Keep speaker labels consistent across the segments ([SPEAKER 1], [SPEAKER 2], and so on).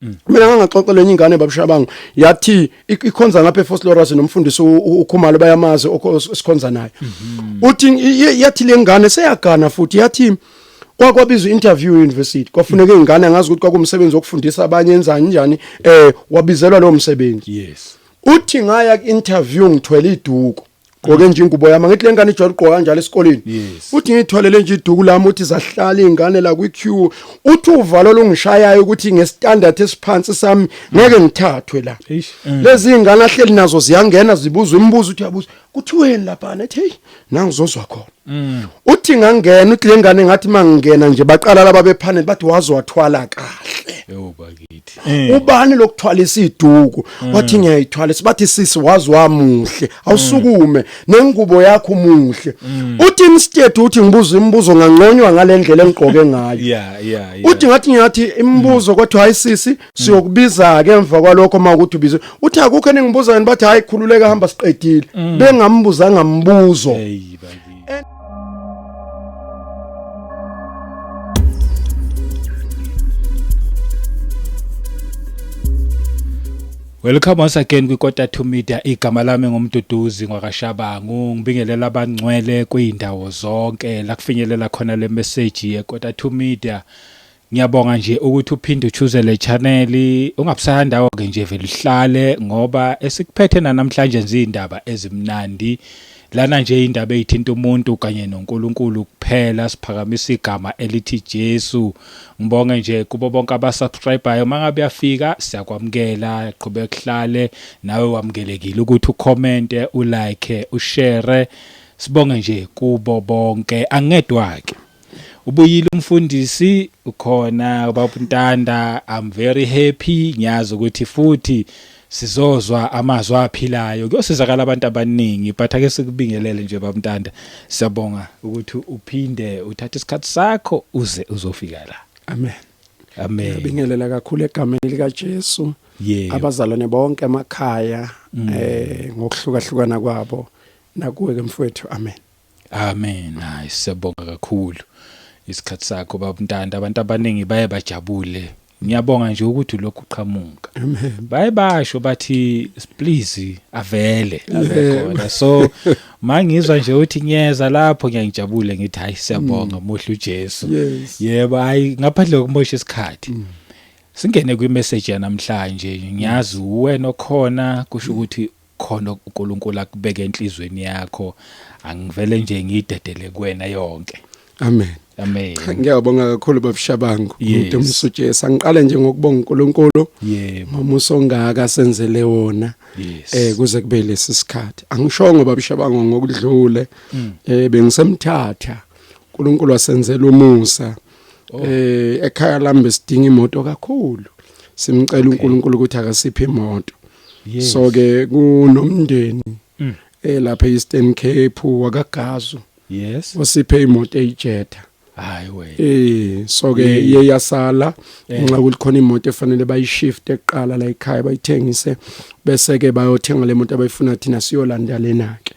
[SPEAKER 1] Mina ngangaxoxa lenye ingane babushabangu yathi ikhonza ngapha eFosloras nomfundisi uKhumalo bayamazi esikhonza naye. Uthi yathi lengane seyagana futhi yathi kwakwabizwa interview university kwafuneka ingane angazi ukuthi kwakumsebenzi wokufundisa abanye enzani njani wabizelwa lo msebenzi.
[SPEAKER 2] Yes.
[SPEAKER 1] Uthi ngaya ku interview ngithwele iduku. Gqoke nje ingubo yami ngithi lengane ijwayele ukugqoka kanjalo esikoleni. Uthi ngithwalele nje iduku lami uthi zahlala izingane la kwi queue. Uthi uvalo longishayayo ukuthi ngestandard esiphansi sami ngeke ngithathwe la. Lezi izingane ahleli nazo ziyangena zibuzwa imibuzo uthi yabuza kuthiweni lapha ethi hey nangizozwa khona. Uthi ngangena uthi lengane ngathi mangingena nje baqala laba bepanel bathi waze wathwala kahle.
[SPEAKER 2] Yebo bakithi.
[SPEAKER 1] Ubani lokuthwalisa iduku wathi ngiyayithwalisa bathi sisi wazi wamuhle awusukume nengubo yakho umuhle uthi instead uthi ngibuza imibuzo ngangconywa ngalendlela engigqoke ngayo.
[SPEAKER 2] Yeah.
[SPEAKER 1] Uthi ngathi ngiyathi imibuzo kodwa hayi sisi siyokubiza ke emva kwalokho mawukuthi ubize uthi akukho eningibuza yini bathi hayi khululeka hamba siqedile bengambuzanga mbuzo.
[SPEAKER 2] Hey bakithi. Welcome once again kwiKota 2 Media. Igama lami nguMduduzi ngwakaShabangu. Ngibingelela abangcwele kwindawo zonke la kufinyelela khona le message yeKota 2 Media. Ngiyabonga nje ukuthi uphinde uchoose le channel, ungabusaya ndawo ke nje vele uhlale ngoba esikuphethe namhlanje izindaba ezimnandi. Lana nje indaba ezithinta umuntu kanye noNkulunkulu kuphela, siphakamisa igama elithi Jesu. Ngibonge nje kubo bonke abasubscribeayo, mangabe uyafika siyakwamukela, qhubeka kuhlale nawe wamukelekile ukuthi ucommente, ulike, ushare. Sibonge nje kubo bonke. Angedwa ke. Ubuyile umfundisi ukhona ubaba Ntanda. I'm very happy, ngiyazi ukuthi futhi sizozwa amazwi aphilayo kuyosizakala abantu abaningi, but ake sikubingelele nje baba Ntanda. Siyabonga ukuthi uphinde uthathe isikhathi sakho uze uzofika la.
[SPEAKER 1] Amen.
[SPEAKER 2] Amen.
[SPEAKER 1] Ngiyabingelela kakhulu egameni lika Jesu.
[SPEAKER 2] Yebo.
[SPEAKER 1] Abazalwane bonke emakhaya ngokuhlukahlukana kwabo nakuwe ke mfowethu. Amen.
[SPEAKER 2] Amen. Hayi siyabonga kakhulu isikhathi sakho baba Ntanda. Abantu abaningi baye bajabule. Ngiyabonga nje ukuthi lokhu uqhamuka.
[SPEAKER 1] Amen.
[SPEAKER 2] Baye basho bathi please avele abe khona. So mangizwa nje uthi ngiyeza lapho ngiyangijabule ngithi hayi siyabonga muhle uJesu.
[SPEAKER 1] Yes.
[SPEAKER 2] Yebo hayi ngaphandle kokumosha isikhathi. Singene kwi message yanamhlanje. Ngiyazi wena okhona kusho ukuthi khona uNkulunkulu akubeke enhlizweni yakho, angivele nje ngidedele kuwena yonke.
[SPEAKER 1] Amen.
[SPEAKER 2] Amen.
[SPEAKER 1] Ngiyabonga kakhulu babushabangu.
[SPEAKER 2] Yes.
[SPEAKER 1] Ngidumise uJesu. Angiqale nje ngokubonga uNkulunkulu
[SPEAKER 2] Yebo.
[SPEAKER 1] ngomusa ongaka senzele wona.
[SPEAKER 2] Yes.
[SPEAKER 1] Kuze kube lesi sikhathi. Angishongo babushabangu ngokudlule. Bengisemthatha. uNkulunkulu wasenzela umusa. Ekhaya lami besidinga imoto kakhulu. Simcela uNkulunkulu ukuthi akasiphe imoto.
[SPEAKER 2] Yes.
[SPEAKER 1] So ke kunomndeni lapha eEastern Cape wakagazu.
[SPEAKER 2] Yes.
[SPEAKER 1] Osiphe imoto eyiJetta.
[SPEAKER 2] Hayi we.
[SPEAKER 1] So ke iye yasala ngenxa ukuthi khona imoto efanele bayishift eqala la ekhaya bayithengise bese ke bayothenga le moto abayifuna thina siyolanda lena ke.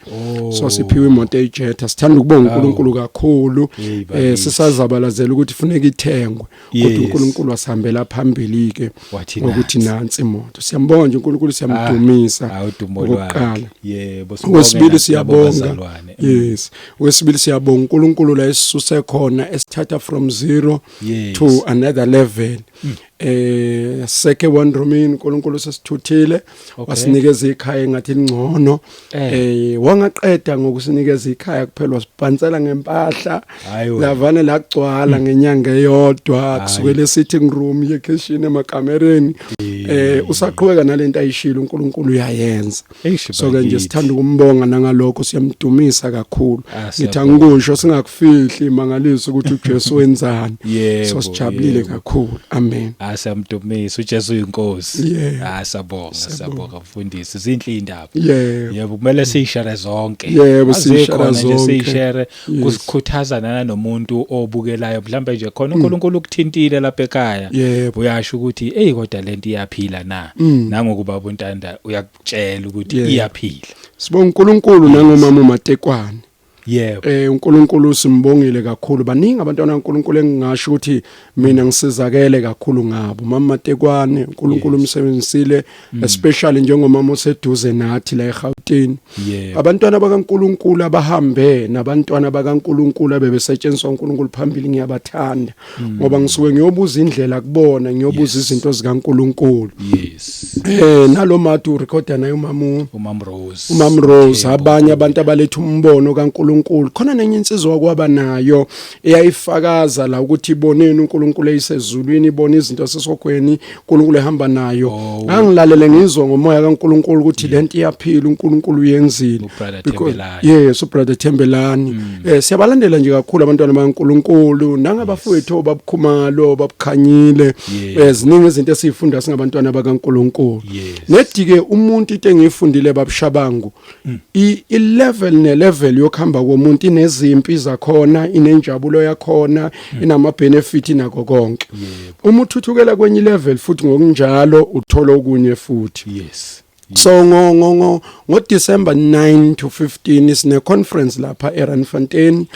[SPEAKER 1] So siphiwe imoto eyiJetta. Sithanda ukubonga uNkulunkulu kakhulu. Sisazabalazela ukuthi funeka ithengwe. Kodwa uNkulunkulu wasihambela phambili ke ngokuthi nansi imoto. Siyambonga nje uNkulunkulu, siyamdumisa.
[SPEAKER 2] Okokuqala. Yebo,
[SPEAKER 1] Okwesibili siyabonga. Yes. Okwesibili siyabonga uNkulunkulu la esisuse khona esithatha from zero to another level. Seke one room uNkulunkulu sesithuthile wasinikeza ikhaya engathi lingcono. Wangaqeda ngokusinikeza ikhaya kuphela wasibhansela ngempahla. Lavane lagcwala ngenyanga eyodwa kusukela e-sitting room ye-kitchen emakamereni. Usaqhubeka nalento ayishilo uNkulunkulu uyayenza. So ke nje sithanda ukumbonga nangalokho, siyamdumisa kakhulu. Ngithi angikusho singakufihli imangaliso ukuthi uJesu wenzani. So sijabulile kakhulu. Amen.
[SPEAKER 2] Siyamdumisa uJesu uyinkosi. Siyabonga, siyabonga mfundisi. Zinhle indaba. Yebo, kumele siyishare zonke.
[SPEAKER 1] Yebo, siyishare zonke.
[SPEAKER 2] Siyishare kusikhuthaza nanomuntu obukelayo mhlambe nje khona uNkulunkulu ukuthintile lapha ekhaya. Uyasho ukuthi hey kodwa lento iyaphila na. Nangokuba uNtanda uyakutshela ukuthi iyaphila.
[SPEAKER 1] Sibonga uNkulunkulu nangomama uMatekwane.
[SPEAKER 2] Yebo.
[SPEAKER 1] uNkulunkulu simbongile kakhulu. Baningi abantwana kaNkulunkulu engingasho ukuthi mina ngisizakele kakhulu ngabo. Mama Matekwane, uNkulunkulu umsebenzisile, especially njengomama oseduze nathi la eGauteng. Abantwana bakaNkulunkulu abahambe nabantwana bakaNkulunkulu abebesetshenziswa uNkulunkulu phambili, ngiyabathanda ngoba ngisuke ngiyobuza indlela kubona, ngiyobuza izinto zikaNkulunkulu. Nalo matu recorder naye umama
[SPEAKER 2] Umam Rose.
[SPEAKER 1] Umam Rose, abanye abantu abaletha umbono kaNkulunkulu. Khona nenye insizwa kwaba nayo eyayifakaza la ukuthi iboneni uNkulunkulu eyisezulwini, ibona izinto sesogweni, uNkulunkulu ehamba nayo. Ngangilalele, ngizwa ngomoya kaNkulunkulu ukuthi lento iyaphila, uNkulunkulu uyenzile.
[SPEAKER 2] UBrother Thembelani.
[SPEAKER 1] Yes, ubrother Thembelani. Siyabalandela nje kakhulu abantwana bakaNkulunkulu nangabafowethu babukhumalo babukhanyile. Ziningi izinto esifunda singabantwana bakaNkulunkulu. Nedike umuntu, into engiyifundile, babushabangu, i level ne level yokuhamba komuntu inezimpi zakhona, inenjabulo yakhona, inama benefit, nako konke. Uma uthuthukela kwenye level futhi ngokunjalo uthola okunye futhi. So ngo December 9 to 15 sine conference lapha eRandfontein.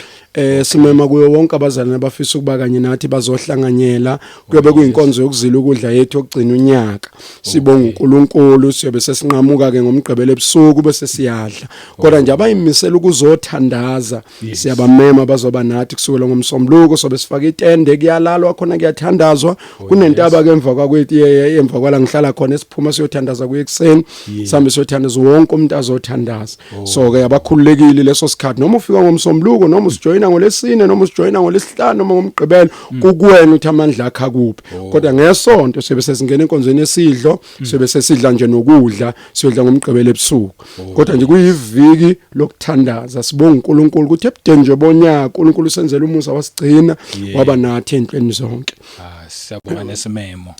[SPEAKER 1] Simema kuyo wonke abazalwane abafisa ukuba kanye nathi bazohlanganyela. Kuyobe kuyinkonzo yokuzila ukudla yethu okugcina unyaka, sibonga uNkulunkulu. Siyobe sesinqamuka ke ngomgqibelo ebusuku bese siyadla, kodwa nje abayimisela ukuzothandaza siyabamema, bazoba nathi kusukela ngomsombuluko. Sobe sifaka itende, kuyalalwa khona, kuyathandazwa. Kunentaba ke emva kwakwethu, emva kwala ngihlala khona, esiphuma siyothandaza kuye ekuseni, sihambe siyothandaza, wonke umuntu azothandaza. So ke abakhululekile leso sikhathi, noma ufika ngomsombuluko, noma usijoyina ngolesine, noma usijoyina ngolesihlanu, noma ngomgqibelo, kukuwena ukuthi amandla akho akuphi. Kodwa ngesonto sibe sesingena enkonzweni yesidlo, sibe sesidla nje nokudla, siyodla ngomgqibelo ebusuku, kodwa nje kuyiviki lokuthandaza. Sibonga uNkulunkulu ukuthi ebudeni nje bonyaka uNkulunkulu usenzela umusa, wasigcina, waba nathi entweni zonke.
[SPEAKER 2] Ah, siyabonga nesimemo.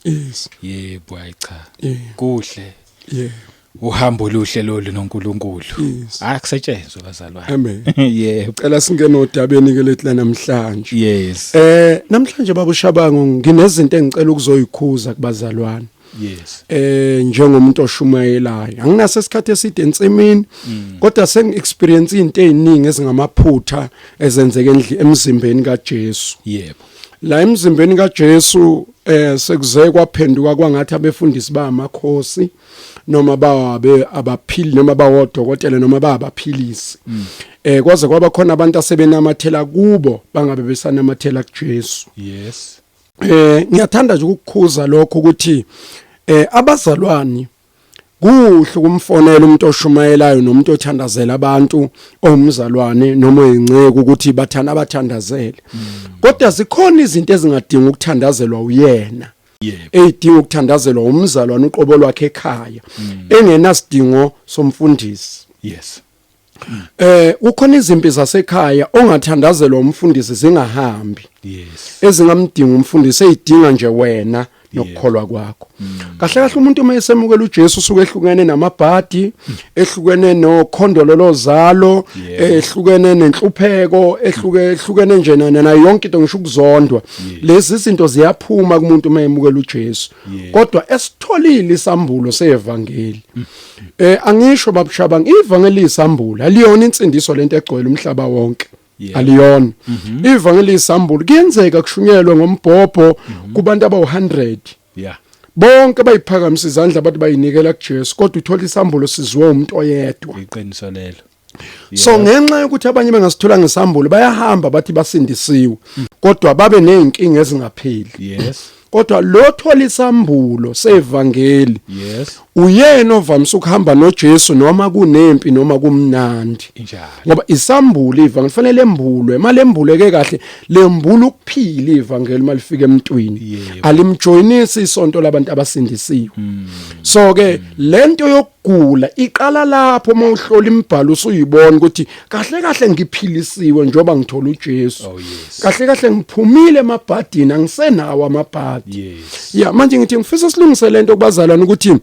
[SPEAKER 2] Yebo, hayi cha. Kuhle. Uhambo oluhle lolu noNkulunkulu. Hayi, kusetshenzwe bazalwane.
[SPEAKER 1] Amen.
[SPEAKER 2] Yebo.
[SPEAKER 1] Cela singene odabeni ke lethu namhlanje. Namhlanje, baba uShabango, nginezinto engicela ukuzoyikhuza kubazalwane. Njengomuntu oshumayelayo, anginaso isikhathi eside ensimini, kodwa sengi experience izinto eziningi ezingamaphutha ezenzeke emzimbeni kaJesu. La emzimbeni kaJesu sekuze kwaphenduka kwangathi abefundisi bamakhosi, noma bawabe abaphili, noma bawodokotela, noma babaphilisi. Kwaze kwaba khona abantu asebenamathela kubo bangabe besanamathela kuJesu. Ngiyathanda nje ukukhuza lokho ukuthi abazalwane, kuhle ukumfonela umuntu oshumayelayo nomuntu othandazela abantu, owumzalwane noma oyinceku, ukuthi bathanda abathandazele, kodwa zikhona izinto ezingadingi ukuthandazelwa uyena, eyidinga ukuthandazelwa umzalwane uqobo lwakhe ekhaya, engenasidingo somfundisi. Kukhona izimpi zasekhaya ongathandazelwa umfundisi zingahambi, ezingamdinga umfundisi, eyidinga nje wena nokukholwa kwakho. Kahle kahle, umuntu uma esemukela uJesu usuke ehlukene namabhadi, ehlukene nokhondolo lozalo, ehlukene nenhlupheko, ehlukene nje nayo yonke into, ngisho ukuzondwa. Lezi zinto ziyaphuma kumuntu uma emukela uJesu, kodwa esitholile isambulo sevangeli. Angisho, babushabanga, ivangeli isambulo, aliyona insindiso lento egcwele umhlaba wonke. Aliyona ivangeli isambulo. Kuyenzeka kushunyelwe ngombhobho kubantu abawu100, bonke bayiphakamisa izandla bathi bayinikela kuJesu, kodwa uthola isambulo sizwe umuntu oyedwa.
[SPEAKER 2] Iqiniso lelo.
[SPEAKER 1] So ngenxa yokuthi abanye bengasithola ngesambulo, bayahamba bathi basindisiwe, kodwa babe nezinkinga ezingapheli. Kodwa lo thola isambulo sevangeli uyena ovamise ukuhamba noJesu noma kunempi noma kumnandi,
[SPEAKER 2] Injalo.
[SPEAKER 1] ngoba isambulo ivangeli fanele lembulwe. Malembuleke kahle, lembula ukuphila ivangeli malifika emntwini. Alimjoyinisi isonto labantu abasindisiwe. So ke lento yokugula iqala lapho uma uhlola imibhalo, usuyibona ukuthi kahle kahle ngiphilisiwe njoba ngithola uJesu. Kahle kahle ngiphumile emabhadini, angisenawo amabhadi. Ya, manje ngithi ngifisa silungise lento kubazalwane ukuthi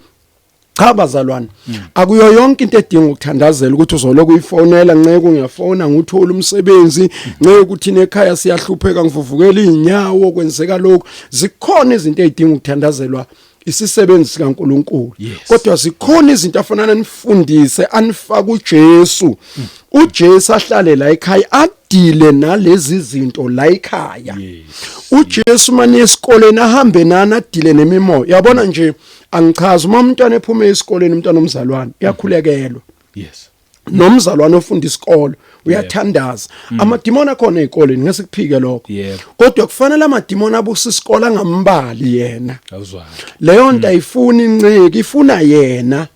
[SPEAKER 1] cha bazalwane, akuyo yonke into edinga ukuthandazela ukuthi uzoloku uyifonela, "Nceke, ngiyafona nguthola umsebenzi, nceke ukuthi nekhaya siyahlupheka, ngivuvukela inyawo, kwenzeka lokhu." Zikhona izinto ezidinga ukuthandazelwa. Isisebenzi sikaNkuluNkulu.
[SPEAKER 2] Yes.
[SPEAKER 1] Kodwa zikhona izinto afanele anifundise, anifake uJesu. UJesu ahlale la ekhaya, adile nalezi zinto la ekhaya. UJesu manje esikoleni ahambe nani, adile nemimoya. Yabona nje, angichazi, uma umntwana ephuma esikoleni, umntwana omzalwane uyakhulekelwa. Nomzalwane ofunda isikolo uyathandaza. Amadimoni akhona ezikoleni, ngesikuphike lokho. Kodwa kufanele amadimoni abusa isikolo angambali yena.
[SPEAKER 2] Awuzwakhe.
[SPEAKER 1] Leyo nto ayifuni inciki, ifuna yena.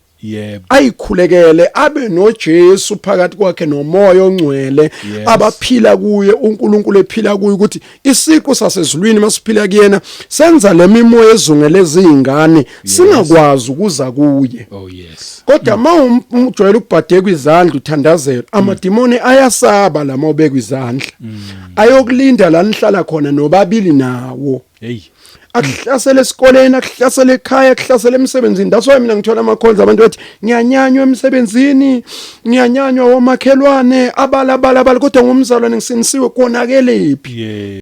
[SPEAKER 1] Ayikhulekele, abe noJesu phakathi kwakhe noMoya oNgcwele abaphila kuye, uNkulunkulu ephila kuye, ukuthi isiqu sasezulwini masiphila kuyena senza lemimoya ezungeleza izingane singakwazi ukuza kuye.
[SPEAKER 2] Oh yes.
[SPEAKER 1] Kodwa uma ujwayele ukubhadeka izandla uthandazela, amadimoni ayasaba lama ubeka izandla, ayokulinda la nihlala khona nobabili nawo.
[SPEAKER 2] Hey.
[SPEAKER 1] Akuhlasela esikoleni, akuhlasela ekhaya, akuhlasela emsebenzini. That's why mina ngithola ama calls, abantu bathi ngiyanyanywa emsebenzini, ngiyanyanywa womakhelwane, abala abala abala, kodwa ngumzalwane, ngisinisiwe. Konakelephi?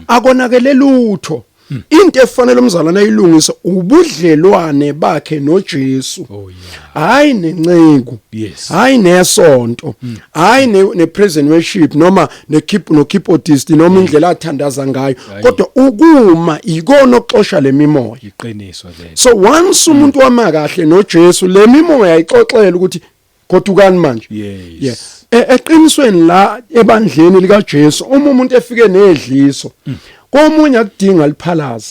[SPEAKER 1] Akonakele lutho. Into efanele umzalwane ayilungise ubudlelwane bakhe noJesu. Hayi nenceku, hayi nesonto, hayi ne praise and worship noma ne keep no keyboardist noma indlela athandaza ngayo, kodwa ukuma ikona okuxosha lemimoya.
[SPEAKER 2] Iqiniso lelo.
[SPEAKER 1] So once umuntu wama kahle noJesu, lemimoya ayixoxela ukuthi godukani manje. Yeah, eqinisweni la ebandleni lika Jesu, uma umuntu efike nedliso komunye, akudinga liphalaze,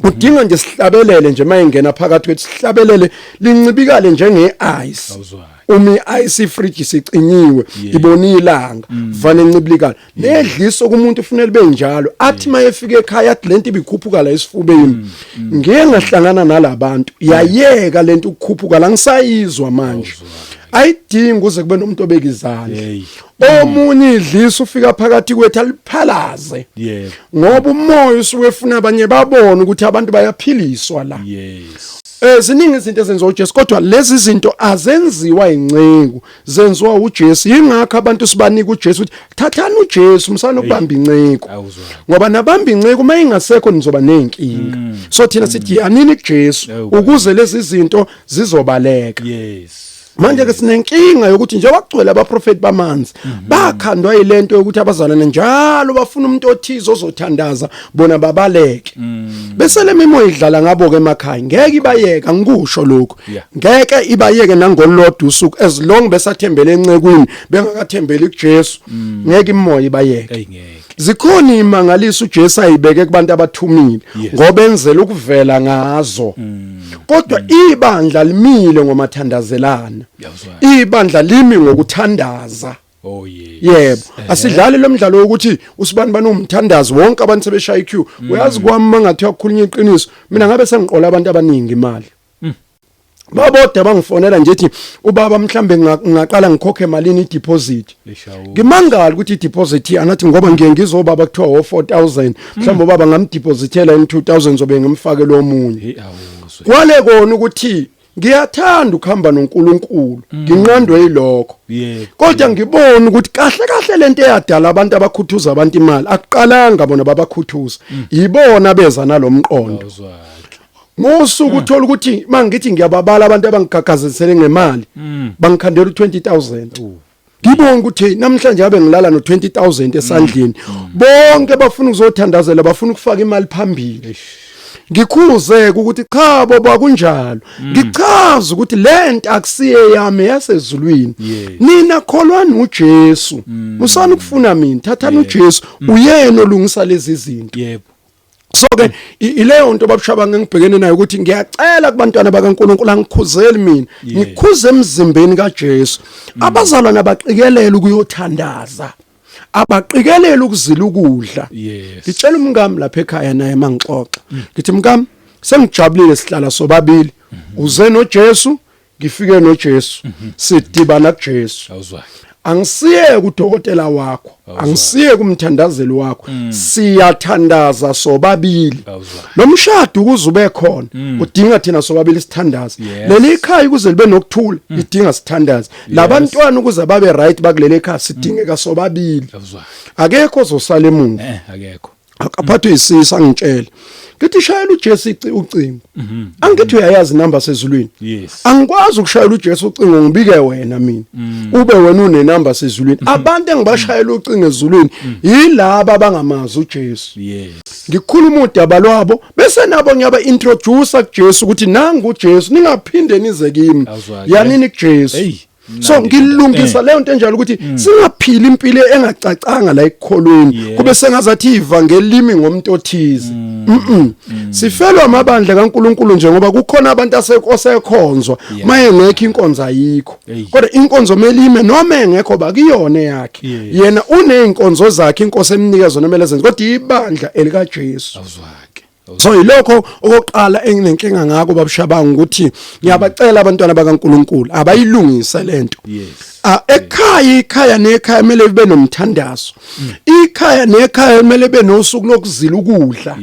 [SPEAKER 1] udinga nje sihlabelele nje. Mayengena phakathi kwethu, sihlabelele, lincibikale njenge ice.
[SPEAKER 2] Awuzwakhe.
[SPEAKER 1] Uma i-ice fridge sicinyiwe, ibona ilanga, vane encibilikala. Nedliso kumuntu ufanele benjalo, athi mayefika ekhaya athi lento ibikhuphuka la esifubeni, ngeke ngahlangana nalabantu, yayeka lento ukukhuphuka la, ngisayizwa manje. Ayidingi uze kube nomuntu obeka izandla.
[SPEAKER 2] Hey.
[SPEAKER 1] Omunye idlisa ufika phakathi kwethu aliphalaze, ngoba umoya usuke efuna abanye babone ukuthi abantu bayaphiliswa la. Ziningi izinto ezenziwa uJesu, kodwa lezi zinto azenziwa inceku, zenziwa uJesu. Ingakho abantu sibanika uJesu ukuthi thathani uJesu, musana ukubamba inceku.
[SPEAKER 2] Awuzwakhe.
[SPEAKER 1] Ngoba nabamba inceku, mayingasekho nizoba nenkinga. So thina sithi anini kuJesu ukuze lezi zinto zizobaleka. Manje ke sinenkinga yokuthi njengoba kugcwele abaprofeti bamanzi, bakhandwa yilento yokuthi abazalwane njalo bafuna umuntu othize ozothandaza bona babaleke, bese le mimoya idlala ngabo ke emakhaya. Ngeke ibayeka, ngikusho lokho. Ngeke ibayeke nangolodwa usuku, as long besathembele encekwini, bengakathembeli kuJesu, ngeke imoya ibayeke.
[SPEAKER 2] Hey, ngeke.
[SPEAKER 1] Zikhona imangaliso uJesu ayibeke kubantu abathumile ngoba enzela ukuvela ngazo, kodwa ibandla limile ngomathandazelana.
[SPEAKER 2] Yawuzwakhe.
[SPEAKER 1] Ibandla limi ngokuthandaza.
[SPEAKER 2] Oh yes.
[SPEAKER 1] Yebo, asidlali lo mdlalo wokuthi usibani bani umthandazi, wonke abantu sebeshaya iqueue. Uyazi kwami, mangathi uyakhulunywa iqiniso, mina ngabe sengiqola abantu abaningi imali. Babodwa bangifonela nje ethi, ubaba, mhlambe ngingaqala ngikhokhe malini i-deposit?
[SPEAKER 2] Lishawu.
[SPEAKER 1] Ngimangala ukuthi i-deposit, anathi ngoba ngiye ngizobaba kuthiwa wo 4000, mhlawumbe ubaba ngamdepositela in 2000, zobe ngimfake lo munye.
[SPEAKER 2] Hey, awuzwe.
[SPEAKER 1] Kwale kona ukuthi ngiyathanda ukuhamba noNkulunkulu, nginqandwe yilokho. Kodwa ngibona ukuthi kahle kahle lento eyadala abantu abakhuthuza abantu imali, akuqalanga bona babakhuthuza, ibona beza nalomqondo.
[SPEAKER 2] Awuzwakhe.
[SPEAKER 1] Ngosuku uthola ukuthi mangithi ngiyababala abantu abangigagazisele ngemali, bangikhandela u20000. Ngibonga ukuthi hey, namhlanje abe ngilala no20000 esandleni. Bonke bafuna ukuzothandazela, bafuna ukufaka imali phambili. Ngikhuze ukuthi cha boba, kunjalo. Ngichaza ukuthi lento akusiye yami, yasezulwini. Nina kholwani uJesu, musana ukufuna mina, thathani uJesu, uyena olungisa lezi zinto. So ke ileyo nto babushabanga ngibhekene nayo, ukuthi ngiyacela kubantwana bakaNkuluNkulu, angikhuzeli mina, ngikhuze emzimbeni kaJesu. Abazalwana baqikelela ukuyothandaza, abaqikelela ukuzila ukudla. Ngitshela umngami lapha ekhaya naye mangixoxa, ngithi mngami, sengijabulile, sihlala sobabili, uze noJesu, ngifike noJesu, sidibana kuJesu.
[SPEAKER 2] Awuzwakhe.
[SPEAKER 1] Angisiye kudokotela wakho, angisiye kumthandazeli wakho, siyathandaza sobabili.
[SPEAKER 2] Awuzwakhe.
[SPEAKER 1] Lo mshado ukuze ube khona udinga thina sobabili sithandaze. Leli ikhaya ukuze libe nokuthula idinga sithandaze. Labantwana ukuze babe right bakuleli ekhaya sidingeka sobabili.
[SPEAKER 2] Awuzwakhe.
[SPEAKER 1] Akekho ozosala emuva.
[SPEAKER 2] Akekho.
[SPEAKER 1] Akaphathwe isisa, angitshele. Ngithi shayela uJesu ucingo. Angithi uyayazi inamba sezulwini.
[SPEAKER 2] Yes.
[SPEAKER 1] Angikwazi ukushayela uJesu ucingo ngibike wena mina. Ube wena unenamba sezulwini. Abantu engibashayela ucingo ezulwini yilaba abangamazi uJesu.
[SPEAKER 2] Yes.
[SPEAKER 1] Ngikhuluma udaba lwabo bese nabo ngiyaba introduce kuJesu ukuthi nangu uJesu, ningaphinde nize kimi.
[SPEAKER 2] Awuzwa-ke.
[SPEAKER 1] Yanini kuJesu.
[SPEAKER 2] Hey,
[SPEAKER 1] So
[SPEAKER 2] mnandi
[SPEAKER 1] ngilungisa leyo nto enjalo ukuthi singaphili impilo engacacanga la ekukholweni, kube sengazathi ivangeli limi ngomuntu othize. Sifelwa amabandla kaNkuluNkulu nje ngoba kukhona abantu asekhonzwa, maye ngekho inkonzo ayikho.
[SPEAKER 2] Hey.
[SPEAKER 1] Kodwa inkonzo melime noma engekho bakuyona yakhe. Yena uneyinkonzo zakhe inkosi emnika zona kumele zenze, kodwa ibandla elikaJesu.
[SPEAKER 2] Awuzwa-ke.
[SPEAKER 1] So yilokho okokuqala enginenkinga ngakho, babushabanga, ukuthi ngiyabacela abantwana bakaNkuluNkulu abayilungise lento. Ah, ekhaya, ikhaya nekhaya kumele libe nomthandazo. Ikhaya nekhaya kumele libe nosuku lokuzila ukudla.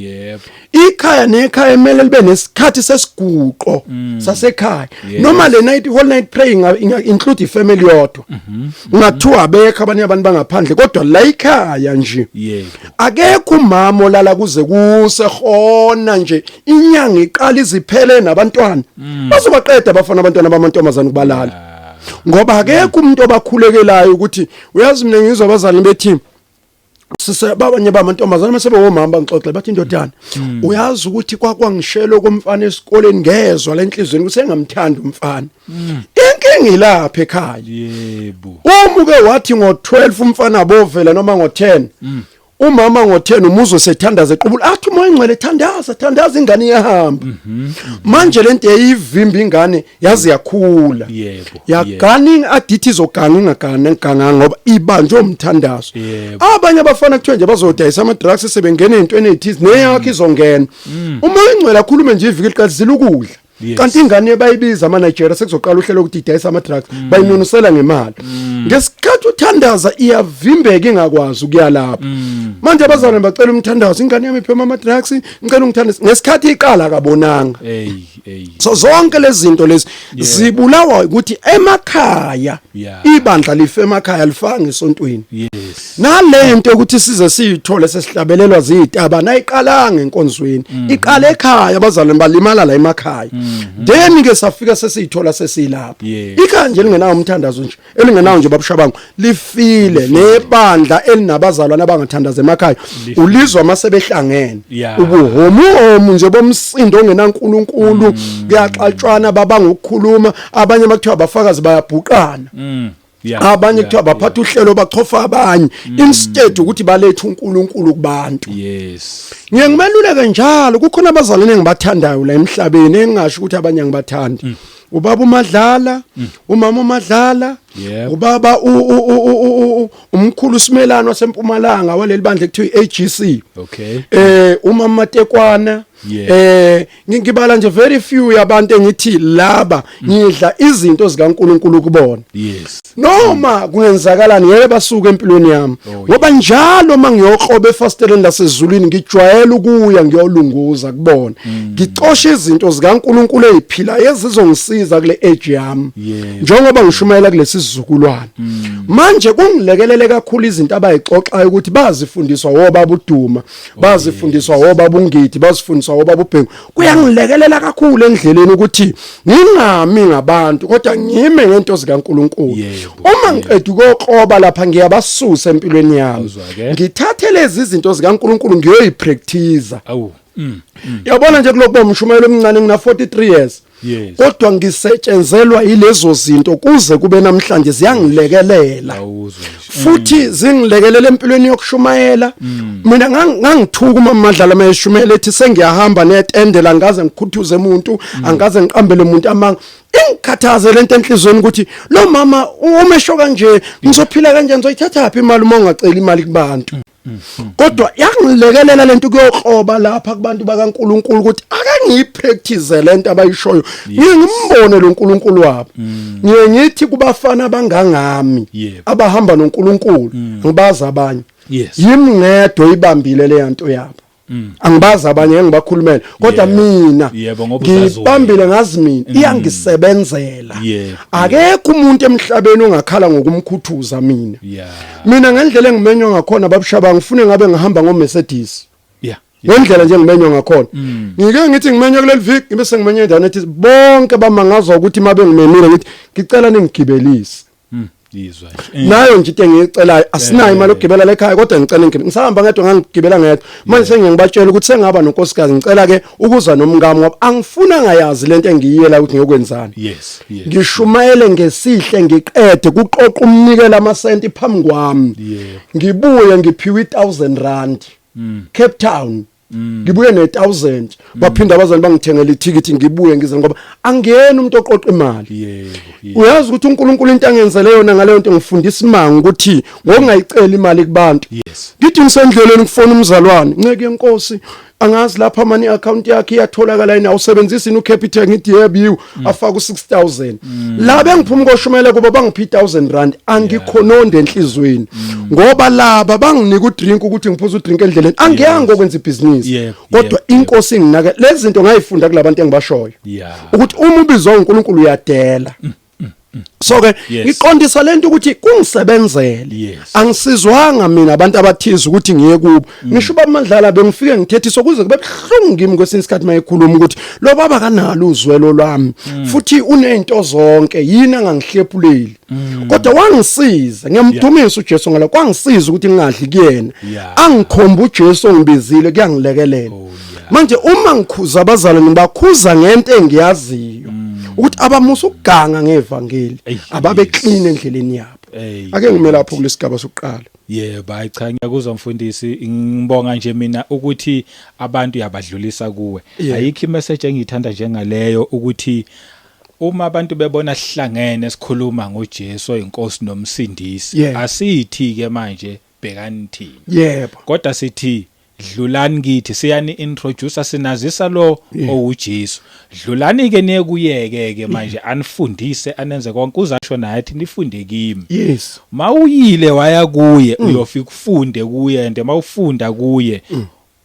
[SPEAKER 1] Ikhaya nekhaya kumele libe nesikhathi sesiguqo sasekhaya. Noma le night, whole night praying inga include ifamily yodwa. Ungathiwa abekho abanye abantu bangaphandle, kodwa la ikhaya nje akekho umama olala kuze kuse khona nje inyanga iqala iziphele nabantwana. Bazobaqeda abafana, abantwana bamantombazana kubalala, ngoba akekho umuntu obakhulekelayo. Ukuthi uyazi, mina ngizwa abazali bethi sise babanye bamantombazana mase bewomama bangixoxe, bathi, "Indodana, uyazi ukuthi kwakwangishelo komfana esikoleni, ngezwe lenhlizweni ukuthi engamthanda umfana." Inkinga ilapha ekhaya. Uma uke wathi ngo12 umfana bovela noma ngo10, umama ngo10 umuzwe sethandaza equbula, athi umoya ingcwele, "Thandaza, thandaza," ingane iyahamba. Manje lento yayivimba ingane yazi yakhula, yagana adithi izoganga, ingagana nganga ngoba ibanjwe umthandazo. Abanye abafana kuthiwa nje bazodayisa ama drugs, sebengena ezintweni ezithize, neyakho izongena. Umoya ingcwele akhulume nje iviki liqalisile ukudla. Kanti ingane bayibiza ama Nigeria, sekuzoqala uhlelo ukuthi idayisa ama drugs, bayinunusela ngemali. Ngesikhathi uthandaza iyavimbeka, ingakwazi ukuya lapho. Manje abazalwane bacela umthandazo, "Ingane yami iphema ama drugs, ngicela ungithandaze." Ngesikhathi iqala akabonanga.
[SPEAKER 2] Hey, hey.
[SPEAKER 1] So zonke lezi zinto lezi zibulawa ukuthi emakhaya ibandla life emakhaya, lifanga esontweni. Nalento ukuthi size siyithole sesihlabelelwa zitaba nayiqalanga enkonzweni, iqala ekhaya, abazalwane balimala la emakhaya. Then ke safika sesiyithola sesilapha. Ikhaya nje lingenawo umthandazo nje, elingenawo nje babushabangu, lifile. Nebandla elinabazalwane abangathandaza emakhaya, ulizwa masebehlangene ubuhomuhomu nje bomsindo ongenankulunkulu, kuyaxatshwana, babanga ukukhuluma, abanye makuthiwa abafakazi bayabhuqana, abanye kuthiwa baphatha uhlelo bachofa abanye, instead ukuthi balethe uNkulunkulu kubantu. Ngiye ngimeluleke njalo, kukhona abazalwane engibathandayo la emhlabeni, engingasho ukuthi abanye angibathandi. Ubaba uMadlala, umama uMadlala, ubaba umkhulu Simelano wasempumalanga waleli bandla ekuthiwa i-AGC. Umama Matekwana, ngibala nje very few yabantu engithi laba ngidla izinto zikaNkuluNkulu kubona. Noma kungenzakalani ngeke basuke empilweni yami, ngoba njalo mangiyokroba efasteleni lasezulwini ngijwayele ukuya ngiyolunguza kubona, ngicosha izinto zikaNkuluNkulu eziphilayo ezizongisiza kule age yami, njengoba ngishumayela kulesi sizukulwane. Manje kungilekelele kakhulu izinto abayixoxayo ukuthi bazifundiswa wobaba uDuma, bazifundiswa wobaba uNgidi, bazifundiswa wobaba uBhengu. Kuyangilekelela kakhulu endleleni ukuthi ngingami ngabantu kodwa ngime ngento zikaNkuluNkulu. Uma ngiqeda ukokroba lapha ngiyabasusa empilweni yami,
[SPEAKER 2] Awuzwa-ke.
[SPEAKER 1] ngithathe lezi zinto zikaNkuluNkulu ngiyoyipractice.
[SPEAKER 2] Awu.
[SPEAKER 1] Yabona nje kulokuba umshumayelo omncane, ngina 43 years, kodwa ngisetshenzelwa yilezo zinto kuze kube namhlanje, ziyangilekelela.
[SPEAKER 2] Awuzwa nje.
[SPEAKER 1] Futhi zingilekelela empilweni yokushumayela. Mina ngangithuka uma Madlala mayeshumayela ethi sengiyahamba netendela, ngaze ngikhuthuze umuntu, angaze ngiqambele umuntu amanga. Ingikhathaze lento enhlizweni ukuthi lo mama umesho kanje, ngizophila kanje, ngizoyithatha phi imali uma ungaceli imali kubantu? Kodwa yangilekelela lento kuyokroba lapha kubantu bakaNkuluNkulu ukuthi ake ngiyipractice lento abayishoyo, ngiye ngimbone lo nkulunkulu wabo. Ngiye ngithi kubafana abangangami abahamba noNkulunkulu, ngibaza abanye, yimi ngedwa ibambile le yanto yabo. Angibazi abanye engibakhulumela, kodwa mina
[SPEAKER 2] Yebo, ngoba uzazi
[SPEAKER 1] ngibambile, ngazi mina iyangisebenzela. Akekho umuntu emhlabeni ongakhala ngokumkhuthuza mina. Mina ngendlela engimenywa ngakhona, babushabanga, ngifune ngabe ngihamba ngo Mercedes. Ngendlela nje ngimenywa ngakhona, ngike ngithi ngimenywa kuleli viki, ngibe sengimenywa endaweni ethi bonke bamangazwa ukuthi mabe ngimemile, ngithi ngicela ningigibelise.
[SPEAKER 2] Yizwa nje.
[SPEAKER 1] Nayo nje into engiyicelayo, asinayo imali yokugibela la ekhaya, kodwa ngicela ngigibele. Ngisahamba ngedwa, ngangigibela ngedwa. Manje sengiyangibatshela ukuthi sengaba nonkosikazi, ngicela ke ukuza nomkami ngoba angifuna ngayazi lento engiyiyela ukuthi ngiyokwenzani. Ngishumayele ngesihle, ngiqede kuqoqa umnikelo amasenti phambi kwami. Ngibuye ngiphiwe i1000 rand. Cape Town. Ngibuye ne1000, baphinda abazali bangithengela ithikithi, ngibuye ngize ngoba angiyena umuntu oqoqa imali. Uyazi ukuthi uNkulunkulu into angenzele yona ngaleyo nto, ngifundisa imanga ukuthi ngokungayicela imali kubantu. Ngithi ngisendleleni, kufona umzalwane, "Nceke yenkosi, angazi lapha mani account yakhe iyatholakala yini, awusebenzisi ini uCapitec?" Ngithi, "Yebo, yiwo." Afaka u6000 la bengiphuma koshumela kuba bangiphi 1000 rand. Angikhonondi enhlizweni ngoba laba banginika udrink ukuthi ngiphuze udrink endleleni, angiyanga okwenza ibhizinisi, kodwa inkosi inginake. Lezi zinto ngayifunda kulabantu engibashoyo ukuthi uma ubizwa uNkulunkulu uyadela. So ke ngiqondisa lento ukuthi kungisebenzele. Angisizwanga mina abantu abathize ukuthi ngiye kubo. Ngisho uba Mandlala bengifike ngithethiswa kuze kube buhlungu kimi kwesinye isikhathi mayekhuluma ukuthi lo baba kanalo uzwelo lwami, futhi unezinto zonke, yini angangihlephuleli? Kodwa wangisiza, ngiyamdumisa uJesu ngala, kwangisiza ukuthi ngingadli kuyena. Angikhomba uJesu ongibizile, kuyangilekelela. Manje uma ngikhuza abazalwane, ngibakhuza ngento engiyaziyo ukuthi abamusa ukuganga ngevangeli, ababe clean endleleni yabo. Ake ngime lapho kulesigaba sokuqala.
[SPEAKER 2] Yebo, hayi cha, ngiyakuzwa mfundisi. Ngibonga nje mina ukuthi abantu yabadlulisa kuwe. Ayikho imessage engiyithanda njengaleyo, ukuthi uma abantu bebona sihlangene sikhuluma ngoJesu oyinkosi nomsindisi, asithi ke manje bhekani thina. Kodwa sithi dlulani kithi, siyani introduce, sinazisa lo owuJesu. Dlulani ke niye kuyeke ke manje anifundise, anenze konke, uzasho naye athi nifunde kimi. Mawuyile waya kuye, uyofika ufunde kuye, and mawufunda kuye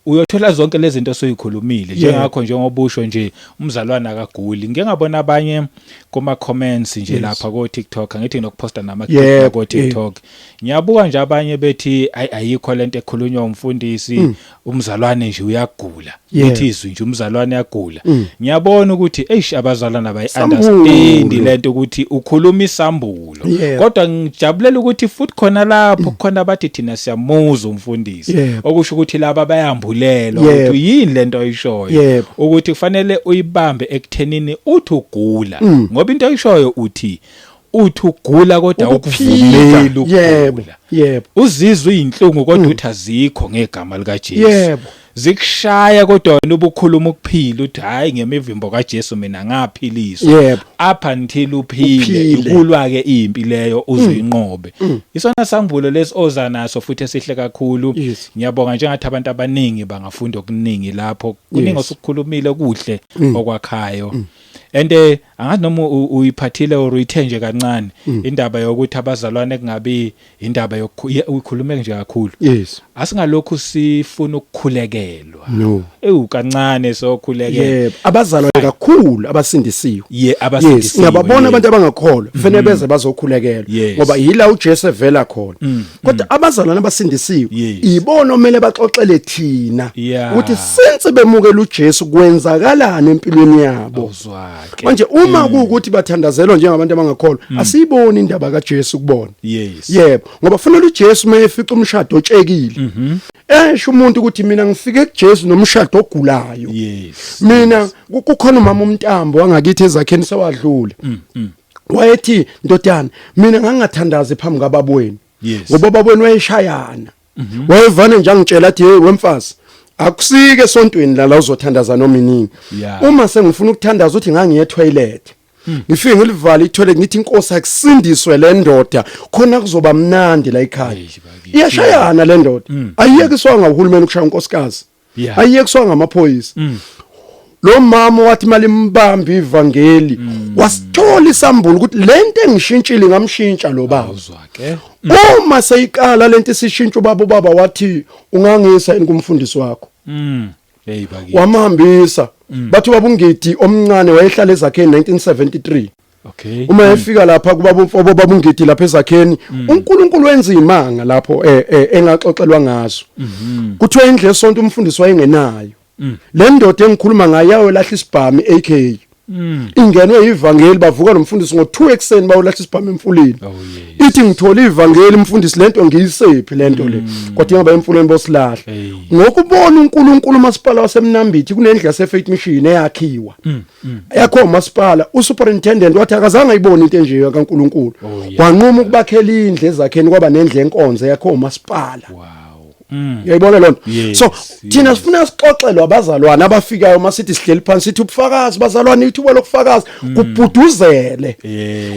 [SPEAKER 2] uyothola zonke lezi zinto osoyikhulumile. Njengakho, njengobusho nje, umzalwane akaguli. Ngike ngabona abanye kuma comments nje lapha ko TikTok, ngithi nokuposta nama ko TikTok, ngiyabuka nje abanye bethi ayi, ayikho lento ekhulunywa umfundisi, umzalwane nje uyagula. Lithi izwi nje umzalwane uyagula. Ngiyabona ukuthi eish, abazalwana bayi understand lento ukuthi ukhuluma isambulo. Kodwa ngijabulela ukuthi futhi khona lapho khona bathi thina siyamuzwa umfundisi, okusho ukuthi laba bayambulelwa ukuthi yini lento oyishoyo, ukuthi kufanele uyibambe ekuthenini uthi ugula, ngoba into oyishoyo uthi ugula kodwa ukuvumeli ukugula. Uzizwe izinhlungu kodwa uthi azikho ngegama likaJesu. Zikushaya kodwa wena ubukhuluma ukuphila, uthi hayi, ngemivimbo kaJesu mina ngaphiliswa. Up until uphile.
[SPEAKER 1] Uphile.
[SPEAKER 2] Ukulwa ke impi leyo uzuyinqobe. Isona sambulo lesi oza naso futhi esihle kakhulu. Ngiyabonga, njengathi abantu abaningi bangafunda okuningi lapho, kuningi osukukhulumile kuhle okwakhayo. And angazi noma uyiphathile or uyithe nje kancane indaba yokuthi abazalwane kungabi indaba uyikhulume nje kakhulu. Asingalokhu sifuna ukukhulekelwa.
[SPEAKER 1] No.
[SPEAKER 2] Ewu, kancane sokhulekela.
[SPEAKER 1] Yebo, abazalwane kakhulu abasindisiwe.
[SPEAKER 2] Abasindisiwe.
[SPEAKER 1] Ngiyababona abantu abangakholwa kufanele beze bazokhulekelwa ngoba yila uJesu evela khona, kodwa abazalwane abasindisiwe ibona omele baxoxele thina ukuthi since bemukela uJesu kwenzakalani empilweni yabo.
[SPEAKER 2] Awuzwake.
[SPEAKER 1] Manje uma kuwukuthi bathandazelwa njengabantu abangakholwa, asiyiboni indaba kaJesu kubona. Yebo, ngoba fanele uJesu mayefica umshado otshekile, esho umuntu ukuthi mina ngifike kuJesu nomshado ogulayo. Mina kukhona umama umntambo wangakithi ezakheni, sewadlula, wayethi, "Ndodana, mina ngangingathandazi phambi kababweni ngoba babweni wayeshayana." Wayevane nje angitshela athi, "Hey wemfazi, akusike esontweni la uzothandaza noma inini." Uma sengifuna ukuthandaza, uthi ngangiye toilet, ngifike ngilivale itoilet, ngithi, "Inkosi, akusindiswe le ndoda khona kuzoba mnandi la ekhaya."
[SPEAKER 2] Eish, bakithi.
[SPEAKER 1] Iyashayana le ndoda, ayiyekiswanga uhulumeni ukushaya unkosikazi, ayiyekiswanga ngamaphoyisa. Lo mama wathi mali imbambi ivangeli, wasithola isambulo ukuthi lento engishintshile ngamshintsha lo baba.
[SPEAKER 2] Awuzwake.
[SPEAKER 1] Uma seyiqala lento isishintsha ubaba, ubaba wathi, "Ungangisa yini kumfundisi wakho?"
[SPEAKER 2] Hey bakithi.
[SPEAKER 1] Wamhambisa. Bathi ubaba uNgidi omncane wayehlala ezakheni 1973. Uma efika lapha kubaba umfobo baba uNgidi lapha ezakheni, uNkulunkulu wenza imanga lapho engaxoxelwa ngazo. Kuthiwa indlu esonto umfundisi wayengenayo. Le ndoda engikhuluma ngayo yayolahla isibhamu AK. Ingenwe ivangeli, bavuka nomfundisi ngo2 ekseni bayolahla isibhamu emfuleni.
[SPEAKER 2] Oh yes.
[SPEAKER 1] Ithi ngithola ivangeli umfundisi, lento ngiyisephi lento le? Kodwa ingaba emfuleni bosilahla.
[SPEAKER 2] Hey.
[SPEAKER 1] Ngokubona uNkulunkulu, umasipala waseMnambithi kunendlu yase Faith Mission eyakhiwa. Yakho umasipala, usuperintendent wathi akazange ayibone into enje kaNkulunkulu. Wanquma ukubakhela indlu ezakheni, kwaba nendlu enkonzo yakho umasipala. Uyayibona lonto?
[SPEAKER 2] Yes,
[SPEAKER 1] So thina sifuna sixoxelwe abazalwane abafikayo masithi sihleli phansi, sithi ubufakazi bazalwane, ithuba lokufakaza kubhuduzele.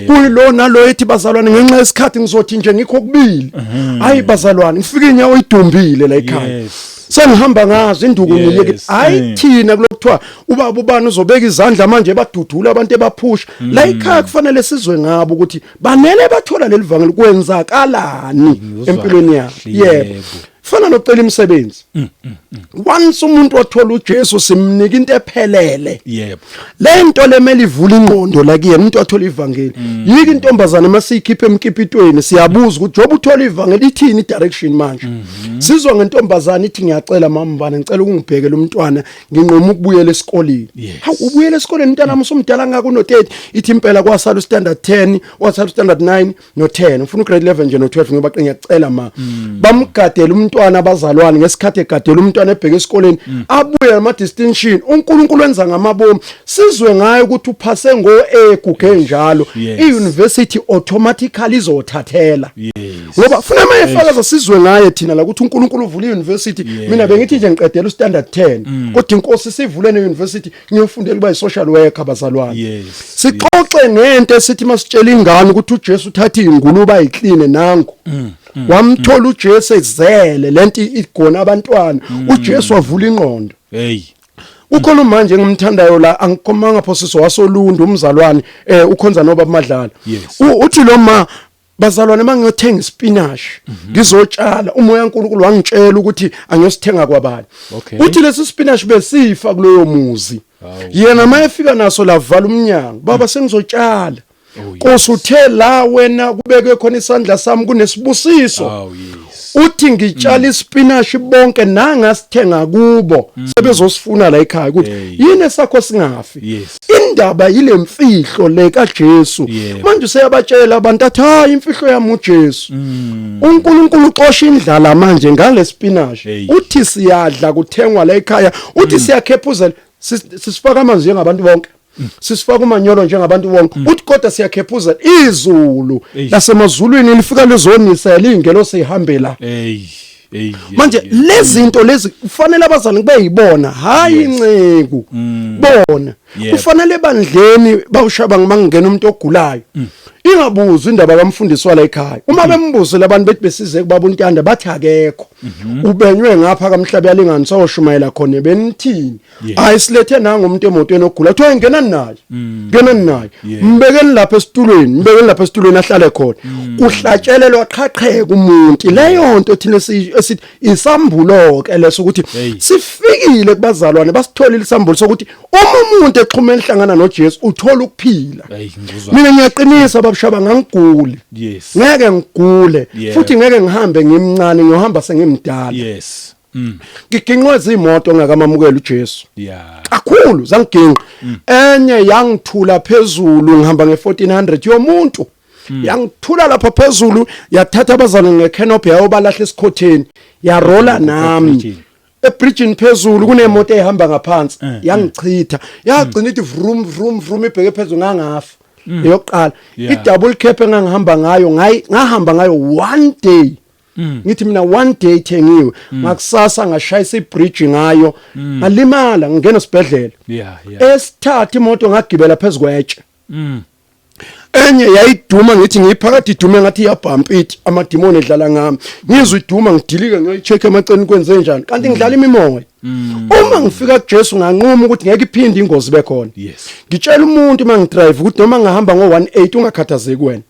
[SPEAKER 1] Kuyilona lo ethi bazalwane, ngenxa yesikhathi ngizothi nje ngikho kubili. Hayi bazalwane, ngifike inyawo idumbile la ekhaya. Sengihamba ngazo induku ngiyeke. Hayi, thina kulokuthiwa ubaba ubani uzobeka izandla manje badudula abantu ebaphusha. La ekhaya kufanele sizwe ngabo ukuthi banele bathola leli vangeli, kwenzakalani
[SPEAKER 2] Ngizwa
[SPEAKER 1] empilweni yabo.
[SPEAKER 2] kahle,
[SPEAKER 1] Yebo.
[SPEAKER 2] yebo.
[SPEAKER 1] Fana nokucela imisebenzi. Once umuntu wathola uJesu, simnika into ephelele. Lento lemele ivula ingqondo la kuyena umuntu wathola ivangeli. Yiki intombazane masiyikhipha emkipitweni, siyabuza ukuthi joba uthola ivangeli, ithini direction manje? Sizwa ngentombazane ithi, "Ngiyacela mama bana, ngicela ukungibhekela umntwana, nginqoma ukubuyela esikoleni." Hawu, ubuyela esikoleni mntana wami, usumdala ngaka uno 30? Ithi impela kwasala ustandard 10, wasala ustandard 9 no 10, ufuna ugrade 11 nje no 12, ngoba ngiyacela ma. Bamgadela umntwana abazalwane, ngesikhathi egadela umntwana ebheke esikoleni, abuye nama distinction. uNkulunkulu wenza ngamabomu, sizwe ngayo ukuthi uphase ngo A guge njalo. I-university automatically izothathela. Ngoba funa mayefakaza sizwe ngaye thina la ukuthi uNkulunkulu uvula i-university. Mina bengithi nje ngiqedela ustandard 10, kodwa inkosi sivule ne-university, ngiyofundela ukuba i-social worker bazalwane. Sixoxe ngento esithi masitshela ingane ukuthi uJesu uthatha izingulube ayikline nangu. Wamthola uJesu ezele lento igona abantwana, uJesu wavula ingqondo.
[SPEAKER 2] Hey.
[SPEAKER 1] Ukhona manje engimthandayo la, angikhomanga phosiso, wasolundu umzalwane, ukhonza noba Madlala. Uthi lo ma bazalwane, mangiyothenga ispinach ngizotshala, umoya kaNkulunkulu wangitshela ukuthi angiyosithenga kwabani. Uthi lesi spinach besifa kuloyo muzi. Yena mayefika naso lavala umnyango, "Baba, sengizotshala." Nkosi, uthe la wena kubekwe khona isandla sami kunesibusiso.
[SPEAKER 2] Oh yes.
[SPEAKER 1] Uthi ngitshala ispinach, bonke nangasithenga kubo sebezosifuna la ekhaya ukuthi yini esakho singafi. Indaba yile mfihlo le kaJesu. Manje useyabatshela abantu, athi, "Hayi, imfihlo yami uJesu." uNkulunkulu uxosha indlala manje ngale spinach. Uthi siyadla, kuthengwa la ekhaya. Uthi siyakhephuzela, sisifaka amanzi njengabantu bonke, sisifaka umanyolo njengabantu bonke. Uthi kodwa siyakhephuzela, izulu lasemazulwini lifika lizonisa, ingelosi ihambe la.
[SPEAKER 2] Hey. Hey.
[SPEAKER 1] Manje lezi zinto lezi kufanele abazali kube yibona, hayi inceku bona. Kufanele ebandleni bawushaba ngimangena umuntu ogulayo, ingabuzwa indaba kamfundisi wala ekhaya. Uma bembuzile abantu bethi besize kubaba uNtanda, bathi akekho, ubenywe ngapha kamhlaba yalingani sawoshumayela khona, benithini? Hayi, silethe nanga umuntu emotweni ogula. Kuthiwa ngena naye, ngena naye, mbekeni lapha esitulweni, mbekeni lapha esitulweni ahlale khona. Kuhlatshelelwa, qhaqheka umuntu. Leyo nto thina esithi isambulo ke leso, ukuthi sifikile kubazalwane, basitholile isambulo sokuthi uma umuntu exhuma enhlangana noJesu uthola ukuphila.
[SPEAKER 2] Hey, ngikuzwa.
[SPEAKER 1] Mina ngiyaqinisa babushaba, ngangiguli, ngeke ngigule futhi, ngeke ngihambe ngimncane, ngiyohamba sengimdala. Ngiginqwe izimoto ngakamamukela uJesu. Kakhulu zangiginqa. Enye yangithula phezulu, ngihamba nge1400 yomuntu, yangithula lapha phezulu, yathatha abazalwane ngecanopy yayobalahla esikhotheni, yarola nami.
[SPEAKER 2] Ebridgini.
[SPEAKER 1] Ebridgini phezulu kunemoto ehamba ngaphansi, yangichitha, yagcina ithi vroom vroom vroom ibheke phezulu, ngangafa. Eyokuqala, i-double cab engangihamba ngayo, ngahamba ngayo one day. Ngithi mina one day ithengiwe, ngakusasa ngashayisa ibridge ngayo, ngalimala, ngingena esibhedlela. Esithatha imoto ngagibela phezulu kwetshe. Enye yayiduma, ngithi ngiyiphakathi, idume ngathi iyabhampa, ithi amadimoni edlala ngami. Ngizwe iduma, ngidilike, ngiyoyicheck emaceni kwenze njani, kanti ngidlala imimoya. Uma ngifika kuJesu nganquma ukuthi ngeke iphinde ingozi bekhona. Ngitshela umuntu uma ngidrive ukuthi noma ngahamba ngo-180, ungakhathazeki wena.